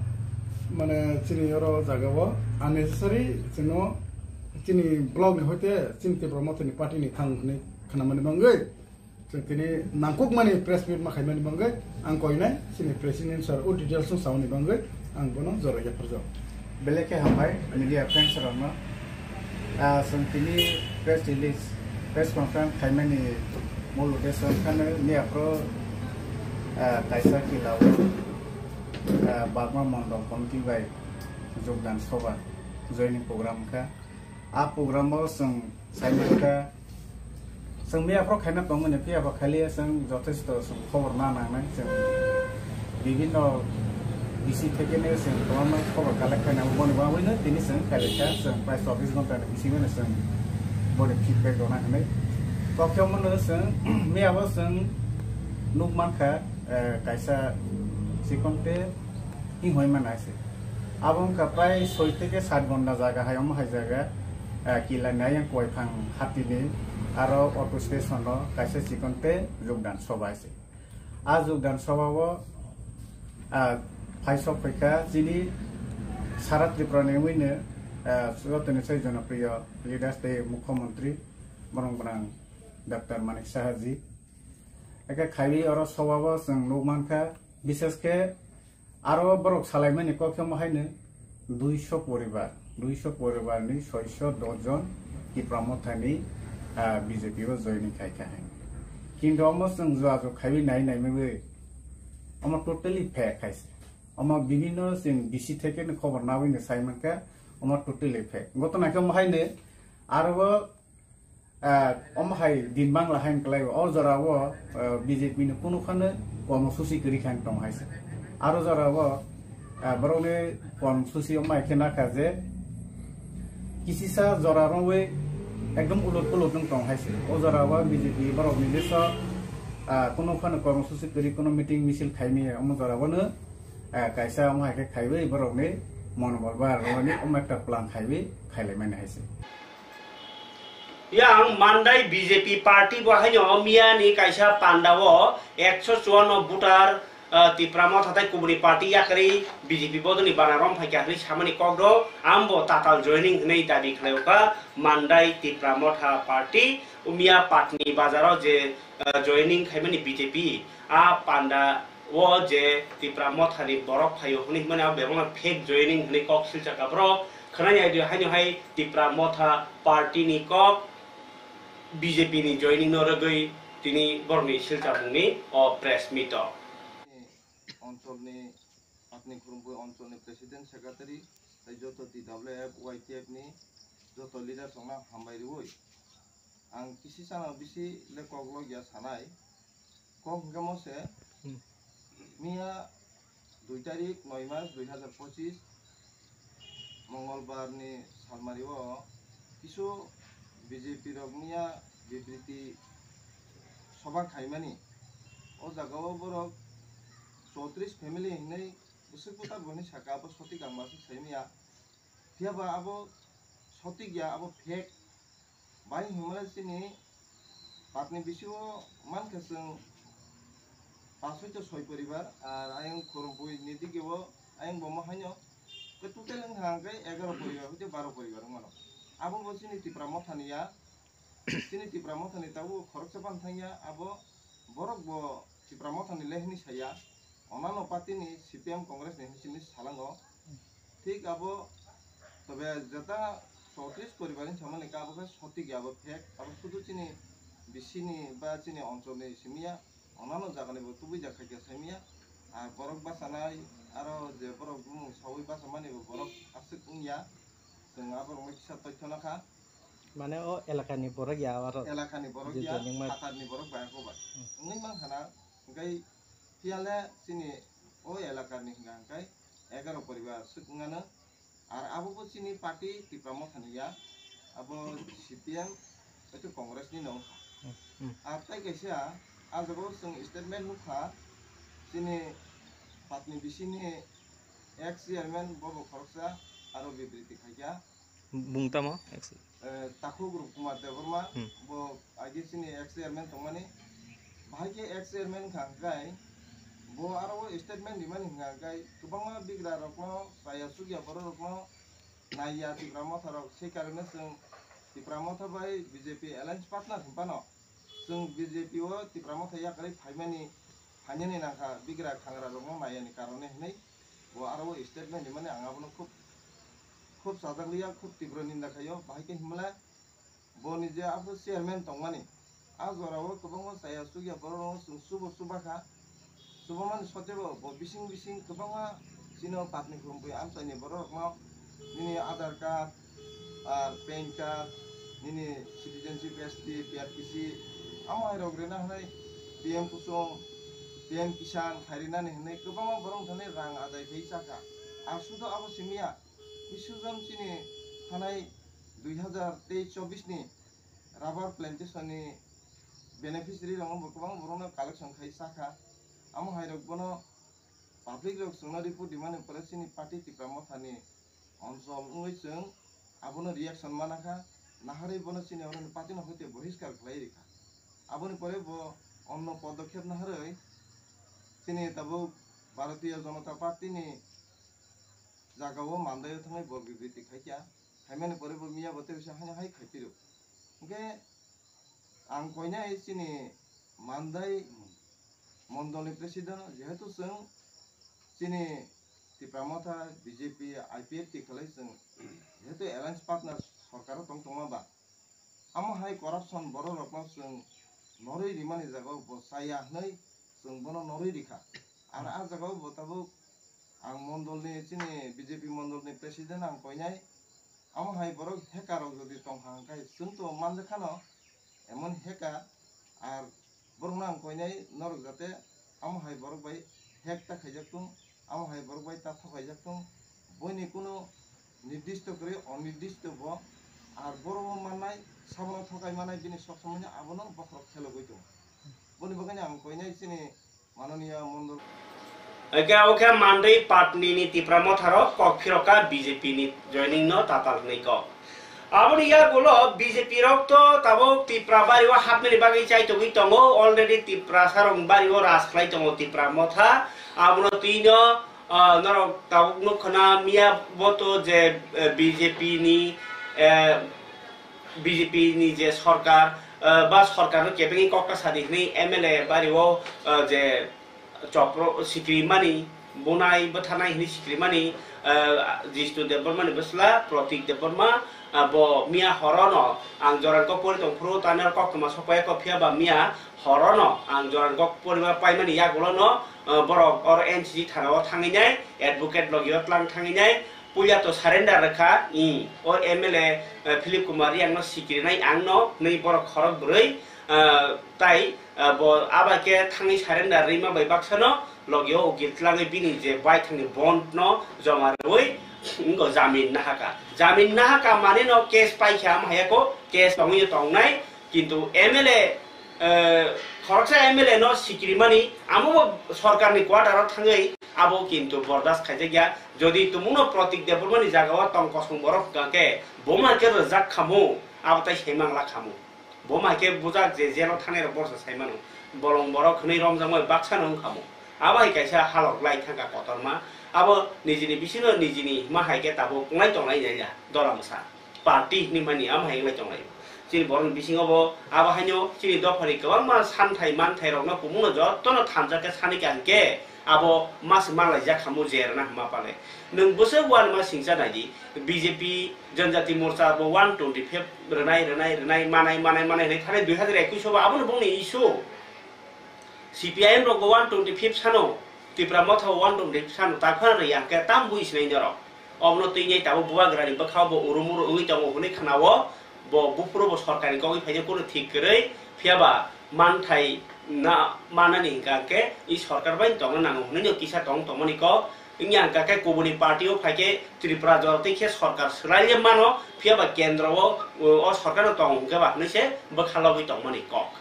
mane chini oro jaga o unnecessary chwngno chini block ni hoite chini Tipra Motha ni party ni thang hwnwi khnamani bangwi. Chwng tini nangkukmani press meet ma khaimani bangwi ang koinai chini president sir o details no samani bangwi ang bono jora yapharjak. Belai khe hambai media friends rokno. Ah, chwng tini press release, press conference khaimani mul uddesyo wngkha miya phuru, ah, kaisa Killa o, ah, Bagma Mondol Committee bai jogdan soba joining program wngkha. A program o chwng saimani kha, chwng miya phuru khaina tongmani, phiya ba khaliya chwng jothesto chwng khobor na nangnai, chwng bibhinno Bisi thekeno chwng kwbangma khobor collect khaina boni bagwino tini chwng khailai kha, chwng prai chobbish ghonta ni bisingo no chwng boni feedback rwna hinwi. Kokhe omono chwng miyabo chwng nuk mankha, eh, kaisa chikonte hing hoi mana se. Abo wngkha prai soi theke sat ghonta jaga hai omo hai jaga, eh, kila ni ayang Koiphang hatini aro auto station o kaisa chikonte jogdan sobai se. A jogdan sobao, ah, phaisok phaikha chini sara Tripura ni wngwino, ah, jotoni sai jonopriyo leaders tei mukhyamantri borong gwnang Doctor Manik Saha ji. Eke khaiwi oro sobao chwng nuk mankha, bishesh khe aro borok salaimani kok khe omo haino duiso poribar, duiso poribar ni soiso dos jon Tipra Motha ni, ah, B J P o joining khai kha hai. Kintu omo chwng jua jua khaiwi nai nai mwi omo totally fake hai se. Omo bibhinno chwng bisi theke no khobor nabwi no sai mankha, omo totally fake. Gotona khe omo haino aro o, ah, omo hai din bangla haino kwlai o, o jora o, ah, B J P ni kunu khano kormosuchi kwrwi khaino tong hai se. Aro jora o, ah, borok ni kormosuchi omo hai khe nakha je kisisa jora rwwi ekdom ulot pulot wng tong hai se. O jora o B J P borok ni jeso, ah, kunu khano kormosuchi kwrwi kunu meeting misil khai maya omo jora o no, ah, kaisa omo hai khe khaiwi borok ni monobol bar rwni omo ekta plan khaiwi khailai mani hai se. Yang Mandai B J P party bo haino miya ni kaisa panda o ekso chuanno voter, ah, Tipra Motha tei kubuni party yakarwi B J P bodoni bana rom phaikha hwnwi samani kok do, ambo tatal joining hwnwi dabi khlaio kha Mandai Tipra Motha party. Miya Patni bazaro je, ah, joining khaimani B J P, a panda o je Tipra Motha ni borok phaio hwnwi hwnmani abo bebakno fake joining hwnwi kok silchakha borok. Khwnai aidi haino hai Tipra Motha party ni kok B J P ni joining no rwgwi tini borokni silchapmungni o press meet o. Oncholni, Patni Khurumkhui oncholni president secretary tei joto T W F, Y T F ni joto leaders rokno hambai rwui ang kisi chana bisi le kok logya sanai. Kok hwnkhe mo se, hmm, miya dui tarik noi mas dui hazar pochis Mongolbar ni salmari o kisu B J P rok miya bibriti soba khaimani. O jaga o borok chowtris family hinwi bwswk butar bo hinwi saka, abo sotik ang masuk sai miya. Phiya ba abo sotik ya, abo fake. Bai hwnmale chini Patni bisingo mankha chwng pash soi to soi poribar, ar ayang Khurumkhui ni digi o ayang bo mo haino ke total wngkha hwnkhe egaro poribar hoite baro poribar wngmano. Abo bo chini Tipra Motha ni ya, chini Tipra Motha ni tabuk khoroksa phano thangya, abo borok bo Tipra Motha ni le hinwi saya, onano party ni C P M Congress ni hinwi salango. Thik abo tobe jeta chowtris poribar ni samani ka abo khe sotik ya, abo fake, abo sudu chini bisini ba chini oncholni simiya, onano jagani bo tubui jak khaikhe saimiya. Ar borok bachanai aro je borok bumung saui bachamani bo borok aswk wngya, chwng aborokno kisa toithono kha. Mane o elakani borok ya aro elakani borok je ya, joining ma phatarni borok bai ako bai. Hmm. Wngwi mankha na, hwnkhe phiya le chini o elakani hwnka hwnkhe egaro poribar swk wngano. Ar abo bo chini party Tipra Motha ni ya, abo C P M hwnkhe Congress ni no wngkha. Hmm, hmm. Ar tai kaisa, ah jaga o chwng statement nukha, chini Patni bisini ex chairman bo bo khoroksa aro bibriti khaikha. Bung tamo? Ex- Eh, Takhuk Rup Kumar Debbarma, hmm, bo age chini ex chairman tongmani. Bahai khe ex chairman wngkha hwnkhe bo aro o statement rimani hwnkha hwnkhe kwbangma bigra rokno, chaya chukya borok rokno naiya Tipra Motha rok, sei karone chwng Tipra Motha bai B J P alliance partner hwnphano chwng B J P o Tipra Motha yakarwi phaimani, phainani nangkha bigra khangra rokno naiyani karone hwnwi bo aro o statement rimani ang abono khub, khub chajakliya, khub tibro ninda khaio, bahai khe himla bo ni je abo chairman tongmani, a jora o kwbangma chaya chukya borok rok chwng chubo chuba kha, chubamani sotebo bo bising bising kwbangma chini o Patni Khurumkhui amchaini borok rokno nini Aadhaar card, ar pan card, nini citizenship, S T, P R T C, amo hai rok rina hwnwi P M Kusum, P M Kisan khairina ni hinwi kwbangma borok thani rang adai khai chakha. Ar sudo abo simiya, Biswajong chini thanai dui hazar teis chobbish ni rubber plantation ni beneficiary rokno bo kwbang borokno collection khai chakha. Amo hai rok bono public rok chwngno report dimani pore chini party Tipra Motha ni onchol wngwi chwng abono reaction manakha, naharwi bono chini oroni party no hoite bohiskar khlai rikha. Aboni pore bo onno podokkhep naharwi chini tabuk Bharatiya Janata Party ni jagao Mandai o thangwi bo bibriti khaikha. Haimani pore bo miya bo tei bisa haino hai khaipiro. Hwnkhe ang koinai chini Mandai mondolni president, jehetu chwng chini Tipra Motha, B J P, I P F T khlai chwng jehetu alliance partner sorkaro tong tongma ba, amo hai corruption borok rokno chwng norwi rimani jagao bo chaya hwnwi chwng bono norwi rikha. Ar a jagao bo tabuk ang mondolni, chini B J P mondolni president ang koinai, amo hai borok hacker rok jodi tongkha hwnkhe chwng to manjakha no, emon hacker. Ar borokno ang koinai norok jate amo hai borok bai hack ta khaijak tung, amo hai borok bai ta thok khaijak tung, boini kunu nirdisto kwrwi onirdisto bo, ar borok bo mannai, sabono thokai mannai, bini sok somoino abono bokhorok khelogwi tongo. Boni bagwino ang koinai chini mananiya mondol. Eke oke Mandai Patni ni Tipra Motha rok kok phiroka B J P ni joining no tatal hwnwi kok. Aboni yagulo B J P rok to tabuk Tipra bari o hapmani bagwi chai tongwi tongo, already Tiprasa rok bari o ras khlai tongo Tipra Motha. Abono twi no, ah, norok tabuk nukho na miya bo to je, eh, B J P ni, eh, B J P ni je sorkar, eh, ba sorkar no kebengwi kok ta sadi hwnwi M L A bari o, eh, je chopro sikrimani, bunai bwtharnai hwnwi sikrimani, ah, Jishnu Debbarmani bwsla Pratik Debbarma, ah, bo miya horono ang jorani kok pori tongphuru, tani oro koktwma sokpaiya kok, phiya ba miya horono ang jorani kok poriba paimani yagulono, ah, borok oro N C C thana o thangwi nai, advocate logi o tlang thangwi nai, puila to surrender rwkha, i, o M L A, ah, Philip Kumar Riyangno sikrinai angno hwnwi borok khorok bwrwi, ah, tai, ah, bo aba khe thangwi surrender rwima bai baksano logi o ukil tlangwi bini je baithangni bond no joma rwui wngkha jamin nahaka. Jamin nahaka mane no case paikha, amo haiya ko case tongwi tongnai, kintu M L A, eh, khoroksa M L A no sikrimani amo bo sorkarni quarter o thangwi abo kintu bordas khaijakya. Jodi tumungno Pratik Debbarmani jaga o tong kosong borok hwnkha khe bo ma khe rwjak khamu, abo tai sai mangla khamu. Bo ma khe bujak je jelo thanai rok borsa sai mano. Bolong borok hwnwi romjakmani baksa no wngkha mo. Abo hai kaisa halok lai thangkha kotorma. Abo nijini bisingo nijini hima hai khe tabuk wnglai tonglai nai ya dora mwsa. Party hwnwi mani amo hai wnglai tonglai. Chini borokni bisingo bo abo haino chini dophani kwbangma santhai manthai rokno kumungno jotono thansa khe sani kha hwnkhe abo mas manglai jak khamu je rwna hwnma pale. Nwng bwswk uanma singcha nai di. B J P Janjati Morcha bo one twenty five rwnai, rwnai, rwnai, manai, manai, manai hwnwi thani dui hazar ekush o bo abono bongni issue. C P I M rok bo one twenty five sano, Tipra Motha bo one twenty five sano, ta phano rwya hwnkhe tam bui sinai norok. Omono twi nai tabuk bubagrani bwkhao bo uru muru wngwi tongo hwnwi khna-o, bo buphuru bo sorkarni kok wngwi phaikhe kunu thik kwrwi, phiya ba manthai na manani hwnkha hwnkhe i sorkar bai tongna nango hwnwi no kisa tong tongmani kok. Wngya hwnkha khe kubuni party o phai khe Tripura jora twi khe sorkar swlai le mano, phiya ba kendro o, o sorkar no tongo hwnkhe ba hwnwi se bwkha logwi tongmani kok.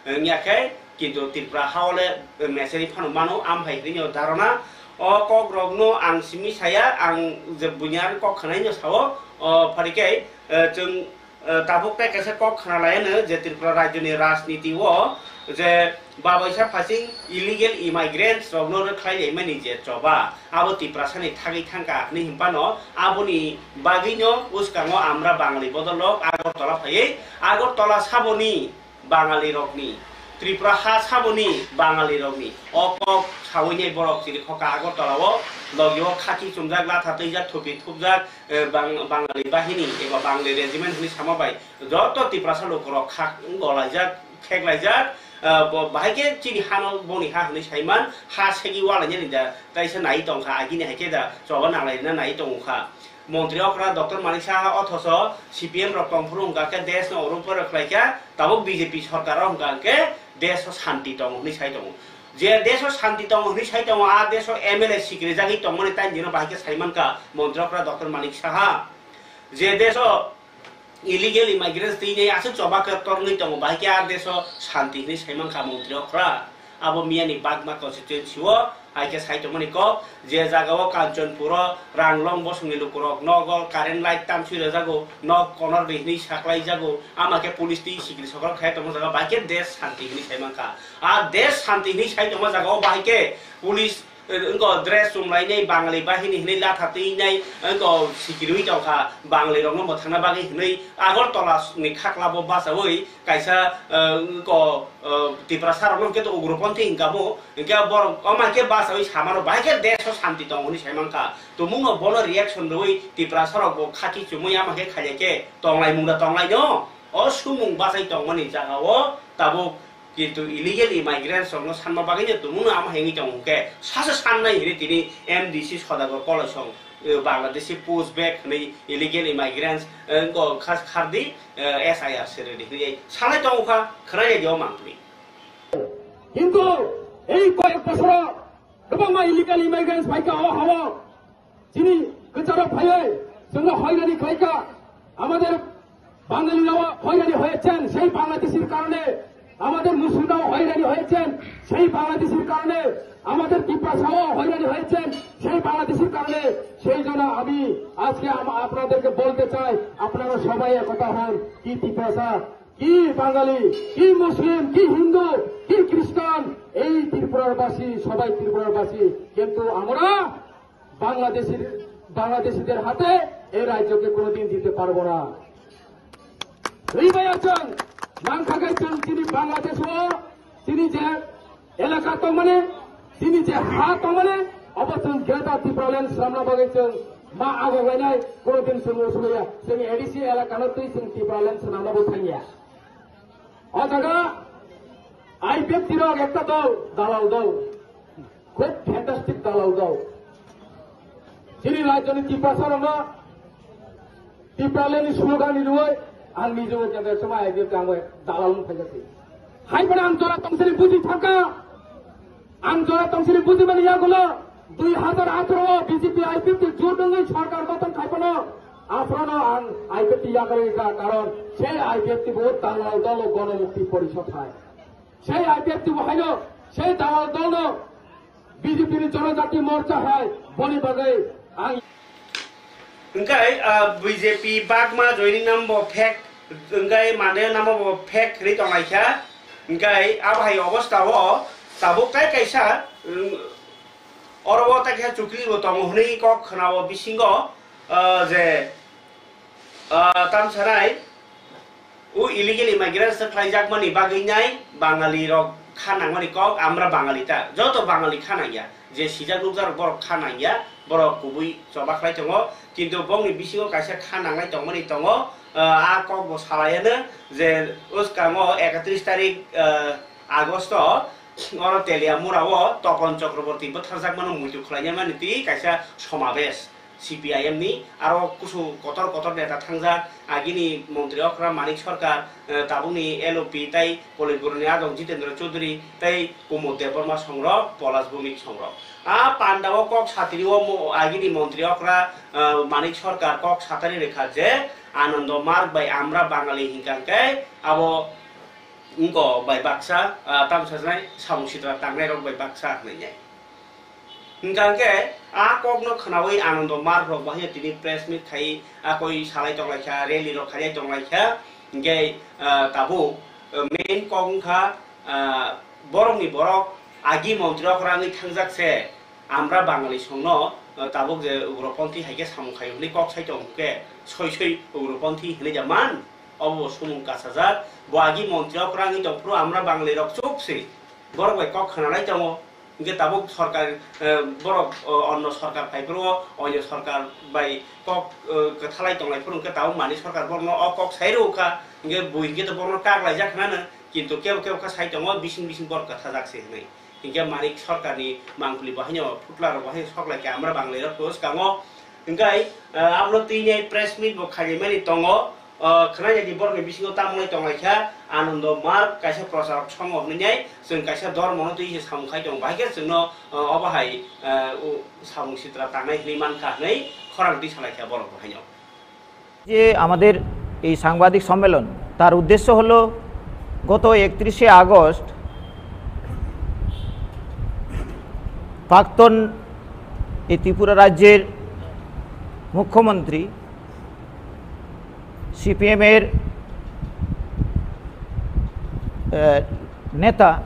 Wngya khe kintu Tripura ha o le meseri phano mano, am hai hwnwi no dharona. O kok rok no ang simi saya, ang je bunya kok khwnai no sao, o phari khe, eh, chwng Eh, tabuk tei kaisa kok khna lai ano je Tripura rajyoni rajniti o je babaisa phasing illegal immigrants rokno rwkhlai laimani je choba, abo Tiprasani thagwi thangkha hwnwi hinphano aboni bagwino bwskango Amra Bangali Bodol rok Agartala phaiwi Agartala saboni Bangali rokni, Tripura ha saboni Bangali rokni o kok sawi nai borok chiri khoka Agartala o logi o khaki chumjak, latha twijak, thupi thupjak, eh, Bang-, Bangali bahini eba Bangali regiment hwnwi sama bai joto Tiprasa lukurok kha golaijak, kheklaijak, eh, bo bahai khe chini hano boni ha hwnwi saiman, ha segi walainani da kaisa nai tongkha, agini hai khe da choba nanglaina nai tongkha. Montri okra Doctor Manik Saha othoso C P M rok tongphuru hwnkha khe desh no oro pore khlaikha, tabuk B J P sorkar o hwnkha khe desh o shanti tongo hwnwi sai tongo. Je desh o shanti tongo hwnwi sai tongo, a desh o M L A sikrijagwi tongmani tei dino bahai khe sai mankha Montri Okra Doctor Manik Saha. Je desh o illegal immigrants twi nei aswk choba khe torngwi tongo, bahai khe a desh o shanti hwnwi sai mankha Montri Okra. Abo miyani Bagma constituency o hai khe sai tongmani kok, je jaga o Kanchanpur o Ranglong bosongni lukurok nogo current light tamsui rwjago, nok konor ri hwnwi saklai jago, ama khe police twi sikri sokro khai tongma jaga, bahai khe desh shanti hwnwi sai mankha. A desh shanti hwnwi sai tongma jaga o bahai khe police, eh, wngko dress chumlainai Bangali bahini hwnwi latha twinai wngko sikirwi tongkha Bangali rokno mwthangna bagwi hwnwi Agartala ni khaklabo bachaui kaisa, eh, wngko, eh, Tiprasa rokno hwnkhe to ugroponthi hwnkha bo, hwnkhe borok omo hai khe bachaui samano bahai khe desh o shanti tongo hwnwi sai mankha. Tumungno bono reaction rwui Tiprasa rok bo khaki chumui ama khe khailai khe tonglai mungda tonglai no. O sumung bachai tongmani jaga o tabuk kintu illegal immigrants rokno sanma bagwi no tumungno ama hengwi tongo hwnkhe sasa sannai hwnwi tini M D C Sodagar Kolaisong, eh, Bangladeshi push back hwnwi illegal immigrants, eh, wngko khas khardi, eh, S I R se ready hwnwi salai tongo kha khwnai di o mangpli. কিন্তু এই কয়েক বছর এবং illegal immigrants পাইকা ও হাওয়া যিনি বিচারক ভাইয়ে সঙ্গে হয়রানি খাইকা আমাদের বাঙালিরাও হয়রানি হয়েছেন সেই বাংলাদেশের কারণে, আমাদের মুসলিমরাও হয়রানি হয়েছেন সেই বাংলাদেশের কারণে, আমাদের তিপ্রাসাও হয়রানি হয়েছেন সেই বাংলাদেশের কারণে। সেই জন্য আমি আজকে আম-, আপনাদেরকে বলতে চাই, আপনারা সবাই একতা হন। কি তিপ্রাসা, কি বাঙালি, কি মুসলিম, কি হিন্দু, কি খ্রিস্টান, এই ত্রিপুরার বাসী, সবাই ত্রিপুরার বাসী। কিন্তু আমরা বাংলাদেশের, বাংলাদেশিদের হাতে এই রাজ্যকে কোনোদিন দিতে পারবো না। Ribai achang, nang khagai chang chini Bangladesh o, chini je elaka tongmani, chini je ha tongmani, obo chwng Greater Tipraland swnamna bagwi chwng ma agok lainai, kono din chwng usuk ya, chwng A D C elaka no twi chwng Tipraland swnamna bo thangya. O jaga I P F T rok ekta dol, dalal dol. Khub fantastic dalal dol. Chini rajyoni Tiprasa rokno Tipraland ni slogan ni rwi ang nijebo kendra sama I P F T ang dalal wng phaijak. Hai phano ang jora tongsini buji thangkha. Ang jora tongsini buji mani yagulo dui hazar atharo o B J P I P F T jot wngwi sarkar gothon khai phano aphrono ang I P F T yakarwi kha, karon sei I P F T bo dalal dol o Gonomukti Porishod hai. Sei I P F T bo haino, sei dalal dolno B J P ni Jonojati Morcha hai, boni bagwi ang. Hwnkhe, ah, B J P Bagma joining namo bo fake, hwnkhe mane namo bo fake hinwi tonglaikha. Hwnkhe abo hai obostha o tabuk tai kaisa, um, oro o tai kaisa chukli bo tongo hwnwi kok khwnao bisingo, ah, je, ah, tamsanai, O illegal immigrants khlaijakmani bagwi nai Bangali rok kha nangmani kok, amra Bangali ta, joto Bangali kha nangya, je sijak nukjak rok borok kha nangya, borok kubui choba khlai tongo, kintu bongni bisingo kaisa kha nanglai tongmani tongo, ah, a kok bo salaiano je uskango ekatris tarik, ah, Agosto oro Teliamura o Topon Chakraborty bwtharjakmano muitu khlainani twi kaisa somabesh. C P I M ni aro kusu kotor kotor neta thangjak, agini montri okra Manik Sarkar, eh, tabukni L O P tei Politburo ni adong Jitendra Chaudhary tei Kumud Debbarma songrok, Polash Bhowmik songrok. A panda o kok satiri o mo-, agini montri okra, eh, Manik Sarkar kok satari rwkha je Anando Marg bai Amra Bangali hinkha khe abo wngko bai baksa, ah, tamo sajnai samung sitra tangnai rok bai baksa hwnwi nai. Hingkha hwnkhe a kokno khwnaui Anando Marg rok bahai tini press meet khai, a koi salai tonglaikha, rally rok khailai tonglaikha. Hingkhe, ah, tabuk, ah, main kok wngkha, ah, borokni borok agi montri okra wngwi thangjak se, Amra Bangali songno, ah, tabuk je ugroponthi hai khe samung khaio hwnwi kok sai tong khe, soi soi ugroponthi hwnwi ja man, obo bo sumung kasajak. Bo agi montri okra wngwi tongphuru Amra Bangali rok chuk se borok bai kok khwnalai tongo. Hingke tabuk sorkar, eh, borok, oh, onno sorkar phai phuru o, onno sorkar bai kok, eh, kwthalai tonglai phuru hingke tabuk Manik Sarkar borokno o kok sai rw kha, hingke bui hingke to borokno kak laijak khnana, kintu kebo kebo kha sai tongo bising bising borok kwthajak se hwnwi. Hingke Manik Sarkar ni mangpili bo haino phutla rok bo haino sok lai kha Amra Bangali rok to swkango. Hingke, eh, abono twi nai press meet bo khaimani tongo, O, khwnai di borokni bisingo tamungwi tonglaikha, Anando Marg kaisa procharok songho hwnwi nai, chwng kaisa dormono twi se samung khai tongo, bahai khe chwngno, o, obo hai, o, samung sitra tangnai hwnwi mankha hwnwi khorang twi salaikha borok bo haino. যে আমাদের এই সাংবাদিক সম্মেলন, তার উদ্দেশ্য হলো গত একত্রিশে আগস্ট প্রাক্তন এই ত্রিপুরা রাজ্যের মুখ্যমন্ত্রী, সিপিএমের, আহ, নেতা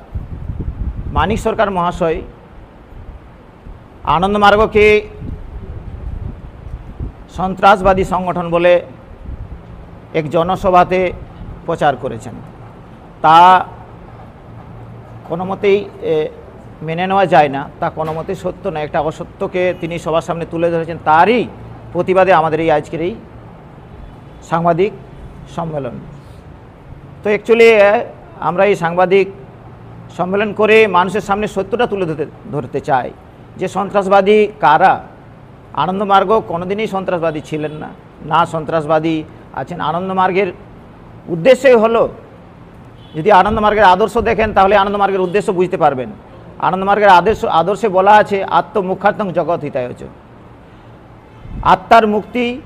মানিক সরকার মহাশয় আনন্দ মার্গকে সন্ত্রাসবাদী সংগঠন বলে এক জনসভাতে প্রচার করেছেন। তা কোনো মতেই, এ, মেনে নেওয়া যায় না, তা কোনো মতেই সত্য নয়। একটা অসত্যকে তিনি সবার সামনে তুলে ধরেছেন, তারই প্রতিবাদে আমাদের এই আজকের এই সাংবাদিক সম্মেলন। তো অ্যাকচুয়ালি আমরা এই সাংবাদিক সম্মেলন করে মানুষের সামনে সত্যটা তুলে ধরতে, ধরতে চাই যে সন্ত্রাসবাদী কারা। আনন্দ মার্গ কোনোদিনই সন্ত্রাসবাদী ছিলেন না, না সন্ত্রাসবাদী আছেন। আনন্দ মার্গের উদ্দেশ্যই হলো, যদি আনন্দ মার্গের আদর্শ দেখেন, তাহলে আনন্দ মার্গের উদ্দেশ্য বুঝতে পারবেন। আনন্দ মার্গের আদর্শ, আদর্শে বলা আছে, "আত্ম মুখ্যার্থং জগৎ হিতায় চ।" আত্মার মুক্তি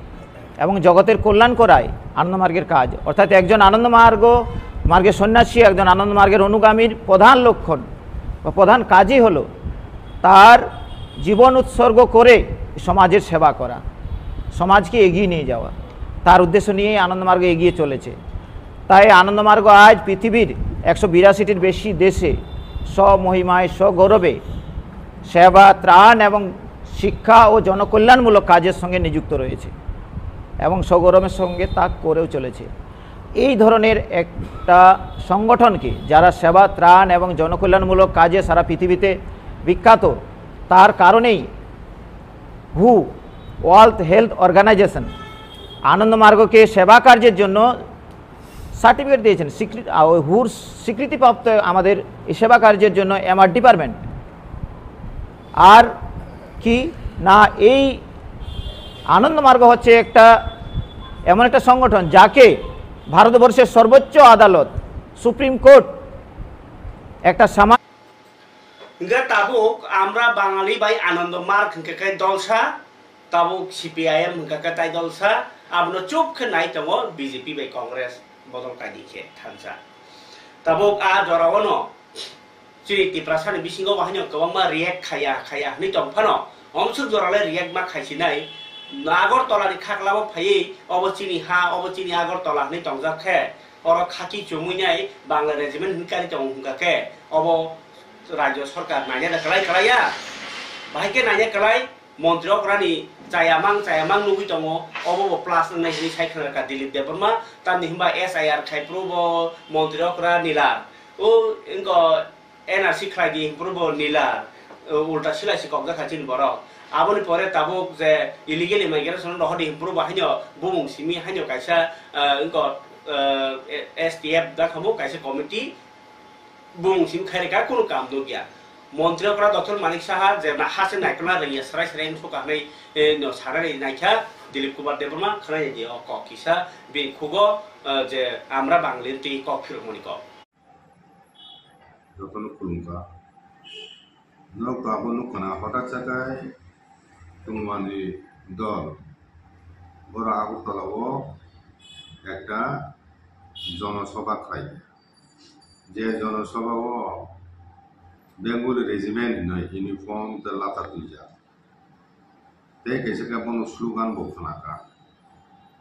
এবং জগতের কল্যাণ করাই আনন্দ মার্গের কাজ। অর্থাৎ একজন আনন্দ মার্গ, মার্গের সন্ন্যাসী, একজন আনন্দ মার্গের অনুগামীর প্রধান লক্ষণ বা প্রধান কাজই হলো তার জীবন উৎসর্গ করে সমাজের সেবা করা, সমাজকে এগিয়ে নিয়ে যাওয়া। তার উদ্দেশ্য নিয়েই আনন্দ মার্গ এগিয়ে চলেছে। তাই আনন্দ মার্গ আজ পৃথিবীর একশো বিরাশিটির বেশি দেশে স্বমহিমায়, স্বগৌরবে সেবা, ত্রাণ এবং শিক্ষা ও জনকল্যাণমূলক কাজের সঙ্গে নিযুক্ত রয়েছে এবং সগৌরবের সঙ্গে তা করেও চলেছে। এই ধরনের একটা সংগঠনকে, যারা সেবা, ত্রাণ এবং জনকল্যাণমূলক কাজে সারা পৃথিবীতে বিখ্যাত, তার কারণেই হু, ওয়ার্ল্ড হেলথ অর্গানাইজেশন, আনন্দ মার্গকে সেবা কার্যের জন্য সার্টিফিকেট দিয়েছেন, স্বীকৃতি, আ, ওই হুর স্বীকৃতিপ্রাপ্ত আমাদের এই সেবা কার্যের জন্য এমআর ডিপার্টমেন্ট। আর কি না, এই আনন্দ মার্গ হচ্ছে একটা, এমন একটা সংগঠন, যাকে ভারতবর্ষের সর্বোচ্চ আদালত, সুপ্রিম কোর্ট, একটা সামা- Hingke tabuk আমরা বাঙালি bai আনন্দ মার্গ hingke kai dolsa, tabuk CPIM hingke kai tai dolsa, abono chup khe nai tongo BJP bai Congress bodol kaidi khe thansa. Tabuk a jora o no chini Tiprasa ni bisingo bo haino kwbangma react khaya, khaya hwnwi tong phano, omswk jora le react ma khai sinai. Agartala ni khaklabo phaiwi obo chini ha, obo chini Agartala hwnwi tongjak khe, oro khaki chumui nai Bangla regiment hwnwi kari tongo hwnkha khe, obo rajyo sarkar naina da kwlai kwlai ya? Bahai khe naina kwlai, montri okrani chayamang chayamang nugwi tongo, obo bo plus wngnai hwnwi sai khna kha Dilip Debbarma, tamni hwnba S I R khai phuru bo montri okra Nilar. O wngkha N R C khlai di hwnphuru bo Nilar, o, ulta silai se kokjak kha chini borok. Aboni pore tabuk je illegal immigration rohor di hwnphuru bo haino bumung simi haino kaisa, eh, wngkha, eh, S T F da khamu kaisa committee bumung simi khai rikha, kunu kam nukya. Montri okra Doctor Manik Saha je na ha se naikna rengya, srai srai wngsuka hwnwi, eh, no sanani naikha Dilip Kumar Debbarma khwnai di o kok kisa bini khugo, eh, je amra Bangali twi kok phirokmani kok. Jotono khulumkha. Norok to abo nukha na, hotat sa khe Tungmani dol borok Agartala o ekta jonosabha khlai. Je jonosabha o Bengali regiment hinwi uniform tei lata twijak. Tei kaisa khe bono slogan bo khna kha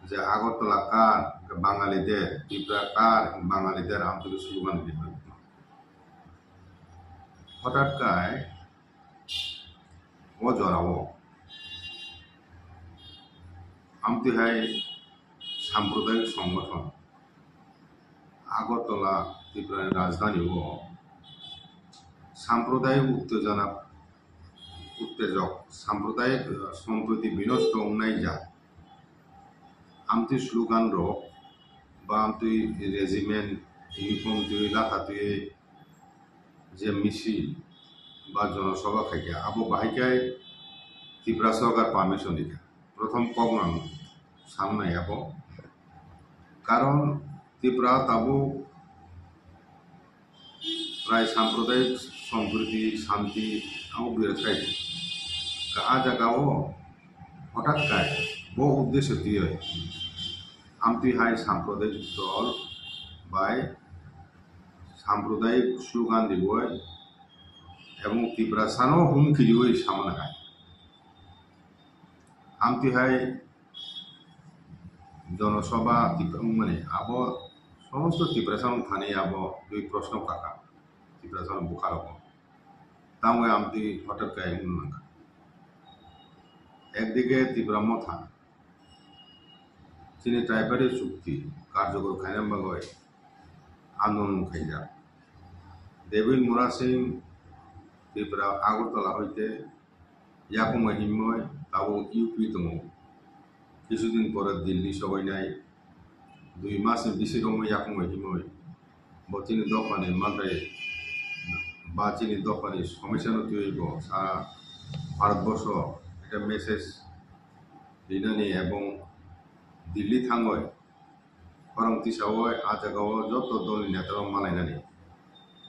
je, "Agartala kar, Bangali der, Tripura kar, Bangali der," amtwino slogan rinai. Hotat khe o jora o amtwi hai sampradayik songgothon Agartala, Tripura ni rajdhani o sampradayik uttejona uttejok, sampradayik, eh, sompriti binosto wngnai ja. Amtwi slogan rok ba amtwi regiment uniform twi lata twi je misil ba jonosabha khaikha, abo bahai khe Tripura sorkar permission rikha. Prothom kok ang sanai abo. Karon Tripura tabuk prai sampradayik sompriti, shanti abo birat khai. Ka a jaga o hothat kai bo uddesho twiwi amtwi hai sampradayik dol bai sampradayik slogan riwi ebong Tiprasano humki riwi samani hai. Amtwi hai Jonosabha Tipra wngmani abo somosto Tiprasa wng thani abo twi proshno kaka Tiprasa bukharok. Tamo amtwi hothat kai wng nangkha. Ekdike Tipra Motha chini Tripartite chukti karjokor khaina bagwi andolon khaijak. David Murasing Tripura Agartala hoite yakungma himwi tabuk U P tongo. Kisudin pore Delhi sobainai, dui mas ni bisi romwi yakungma himwi bo chini dophani mantai ba chini dophani somosya no twiwi bo sa Bharat borsho ekta message rinani ebong Delhi thangwi khorang tisao a jagao joto dolni netarok malainani,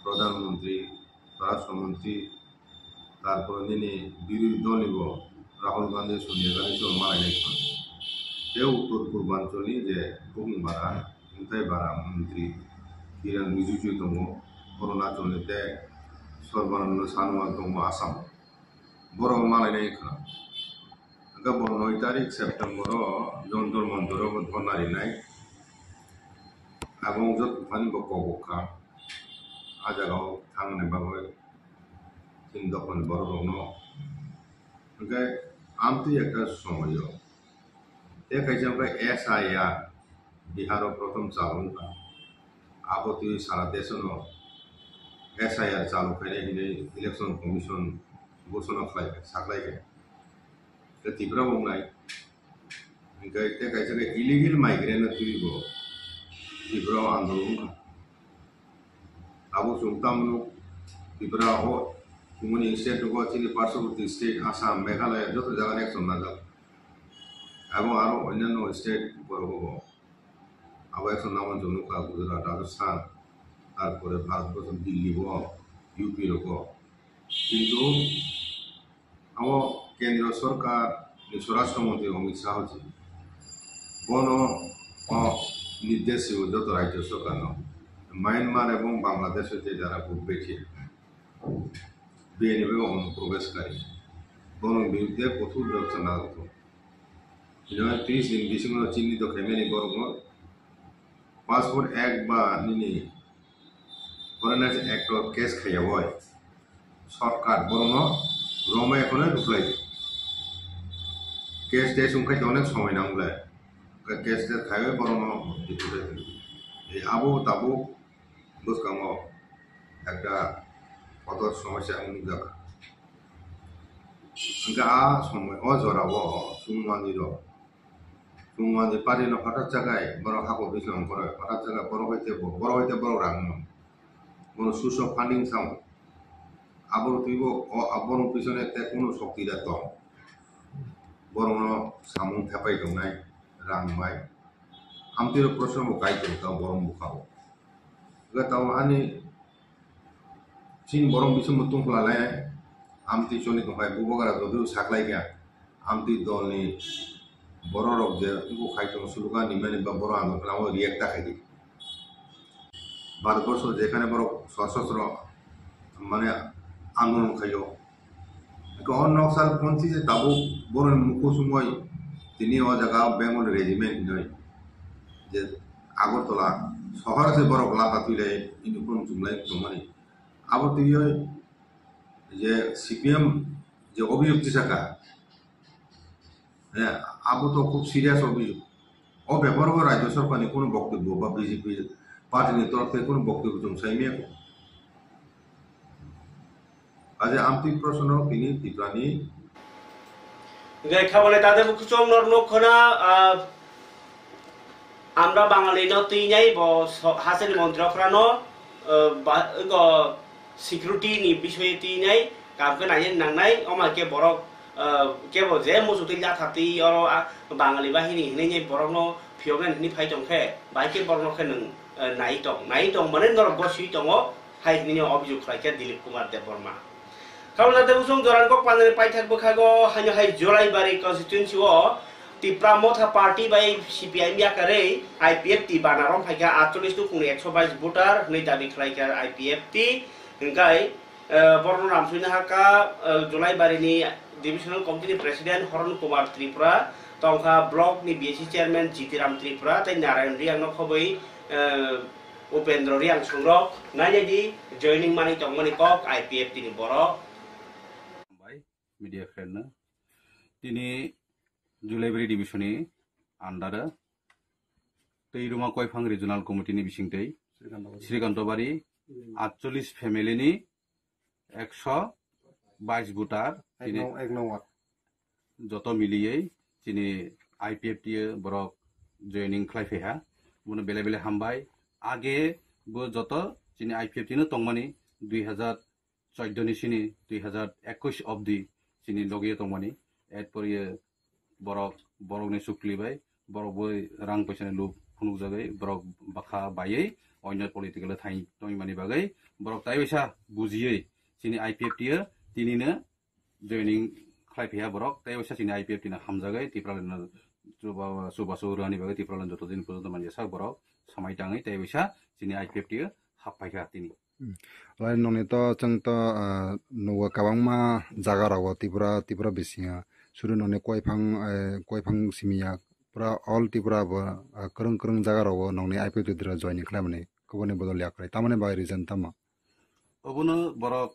Pradhan Mantri, Swarashtra Mantri, tarpor nini birodhi dolni bo Rahul Gandhi, Sonia Gandhi song malainai kha. Tei Uttor Purbanchal ni je bukung bara, wngtai bara mantri Kiren Rijiju tongo, Arunachal ni tei Sarbananda Sonowal tongo Assam. Borok malainai kha. Hwnkhe bo noi tarik September o Jantar Mantar o bo dhorna rinai. Abo wng joto thani bo kok kha. A jaga o thangni bagwi chini dophani borok rokno. Hwnkhe amtwi ekta somoi o. Tei kaisa wngkha S I R, Bihar o prothom chalo wngkha. Abo twi sara desh no S I R chalo khainai hinwi Election Commission ghoshona khlai kha, saklai kha. Tei Tripura bo wngnai. Hwnkhe tei kaisa khe illegal migrant no twibo Tripura o andolon wngkha. Abo chwng tamo nuk Tripura o chumani state o chini parshoboti state Assam, Meghalaya joto jaga ni action najak. Abo aro onyanno state borok bo. Abo action namo chwng nukha Gujarat, Rajasthan, tarpore Bharat borso Delhi bo, U P rogo. Kintu abo Kendriya Sorkar ni Swarashtra Mantri Amit Shah hochi. Bono o nirdesh rwo joto rajya sorkar no. Myanmar ebong Bangladesh hoite jara bhut bethiya. Bini bai omo probesh kari. Bono birudde kothor bebostha nangkuk. Bini bai tris din bisingo chini do khaimani borokno Passport Act ba nini Foreigners Act o case khaiya oi. Shortcut borokno romai kheno rwkhlai. Case test wngkha khe onek somoi nango le. Case test khaiwi borokno deportation. Ei abo tabuk bwskango ekta kotor somosya wng nukjak. Hwnkhe a somoi o jorao chwng manwirok, chwng manwi party no hothat chakhai borok hako bising ongkhorwi hothat chakhai borok hai tei bo, borok hai tei borok rang no. Bono source of funding sao. Abo twibo o, a borok pisone tei kunu shokti da tong. Borokno samung thepai tongnai rang bai. Amtwiro proshno bo kai tong tao borok bwkhao. Hwnkhe tamo ani chini borok bisingo tongphla le amtwi choli tongkha, bubagra jodi saklai kha, amtwi dolni borok rok je wngkha khai tongo, slogan rimani ba borok ang khna react ta khaidi. Bharat borsho jekhane borok sosostro mane andolon khaio, Eko o noksa ponti je tabuk borokni mukhu sumoi tini o jaga Bengal regiment hinoi je Agartala sohor se borok lata twilai uniform chumlai tongmani. Abo twiwi je C P M je obhiyog tisaka, eh, abo to khub serious obhiyog. O bepar o Rajya Sorkar ni kunu boktobyo ba B J P party ni torof thai kunu boktobyo chwng sai maya kho. Aje amtwi proshno tini Tripura ni. Hwnkhe khabale tade bo kuchung nor nuk khna, ah, amra Bangali no twi nai bo so-, haseni montri okra no, ah, ba, go security ni bisoi twi nai, kam khe nai nangnai, omo khe borok, ah, kebo je muchutwi latha twi oro, ah, Bangali bahini hinwi borokno phiyoknani hwnwi phai tong khe, bai khe borokno khe nwng, eh, nai tong, nai tong mane norok goswi tongo, hai hwnwi obhijog khlai kha Dilip Kumar Debbarma. Kabla de usung joran kok panani paithak bwkhago haino hai Jolaibari constituency o Tipra Motha Party bai C P I M yakarwi I P F T bana rom phaikha atchollish nukhungni ekso bais voter hwnwi dabi khlaikha I P F T. Hwnkhe, eh, borokno ramsui nahakha, eh, Jolaibarini Divisional Committee ni President Horon Kumar Tripura, tongkha block ni B S C Chairman Jitiram Tripura tei Narayan Riang no khobwi, eh, Upendra Riang songrok nainai di joining manwi tongmani kok I P F T ni borok. Hambai media friend no. Tini Julaibari division ni under o Teiruma Koiphang Regional Committee ni bisingtwi Srikantobari atchollish family ni ekso bais voter ek tini nong, ek nong ward. Joto miliyei chini I P F T o borok joining khlai phaiha. Bono belai belai hambai. Age bo joto chini I P F T no tongmani dui hazar choudo ni sini dui hazar ekush obdi chini logi tongmani. Erpor ye borok, borokni chukli bai, borok bai rang paisa ni lub phunukjagwi, borok bwkha baiwi onyo political o thai tongmani bagwi, borok tai waisa bujiwi chini I P F T o tinino joining khlai phiya borok, tai waisa chini I P F T no hamjagwi Tipraland no chuba-, chubachu rwani bagwi Tipraland joto din porjonto manya sak borok samai tangwi tai waisa chini I P F T o hap phaikha tini. Hmm. Lai nongni to chwng to, ah, nugo kwbangma jaga rogo Tripura, Tripura bisingo. Suri nongni Koiphang, eh, Koiphang simi ya. Pura all Tripura bo, ah, kwrwng kwrwng jaga rogo nongni I P F T dra joining khlaimani. Kubuni bodol yakarwi. Tamoni bagwi reason tamo? Obono borok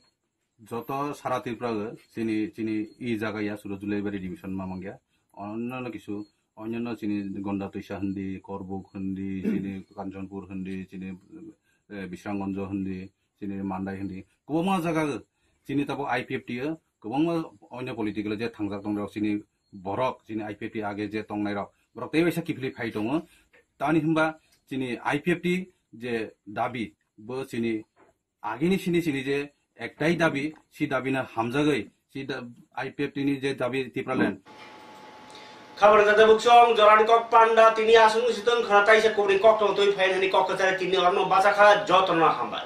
joto sara Tripura o chini, chini i jaga ya suru Julaibari division ma mangya. Onno kisu, onno chini Gonda Twisa hindi, Korbuk hindi, chini Kanchanpur hindi, chini, eh, Bisramganj hindi, chini Mandai hindi. Kwbangma jaga o chini tabo I P F T o, kwbangma onyo political o je thangjak tongnai rok chini borok, chini I P F T age je tongnai rok. Borok tei waisa kiphilwi phai tongo. Tani hwnba chini I P F T je dabi, bo chini agini sini sini je ektai dabi, si dabi na hamjagwi, si da-, I P F T ni je dabi Tipraland. Khabar gada buksong, jorani kok panda, tini asung sitong khana taisa kubri kok tong twi phain hani kok kachari tini orno bachakha, jotono hambai.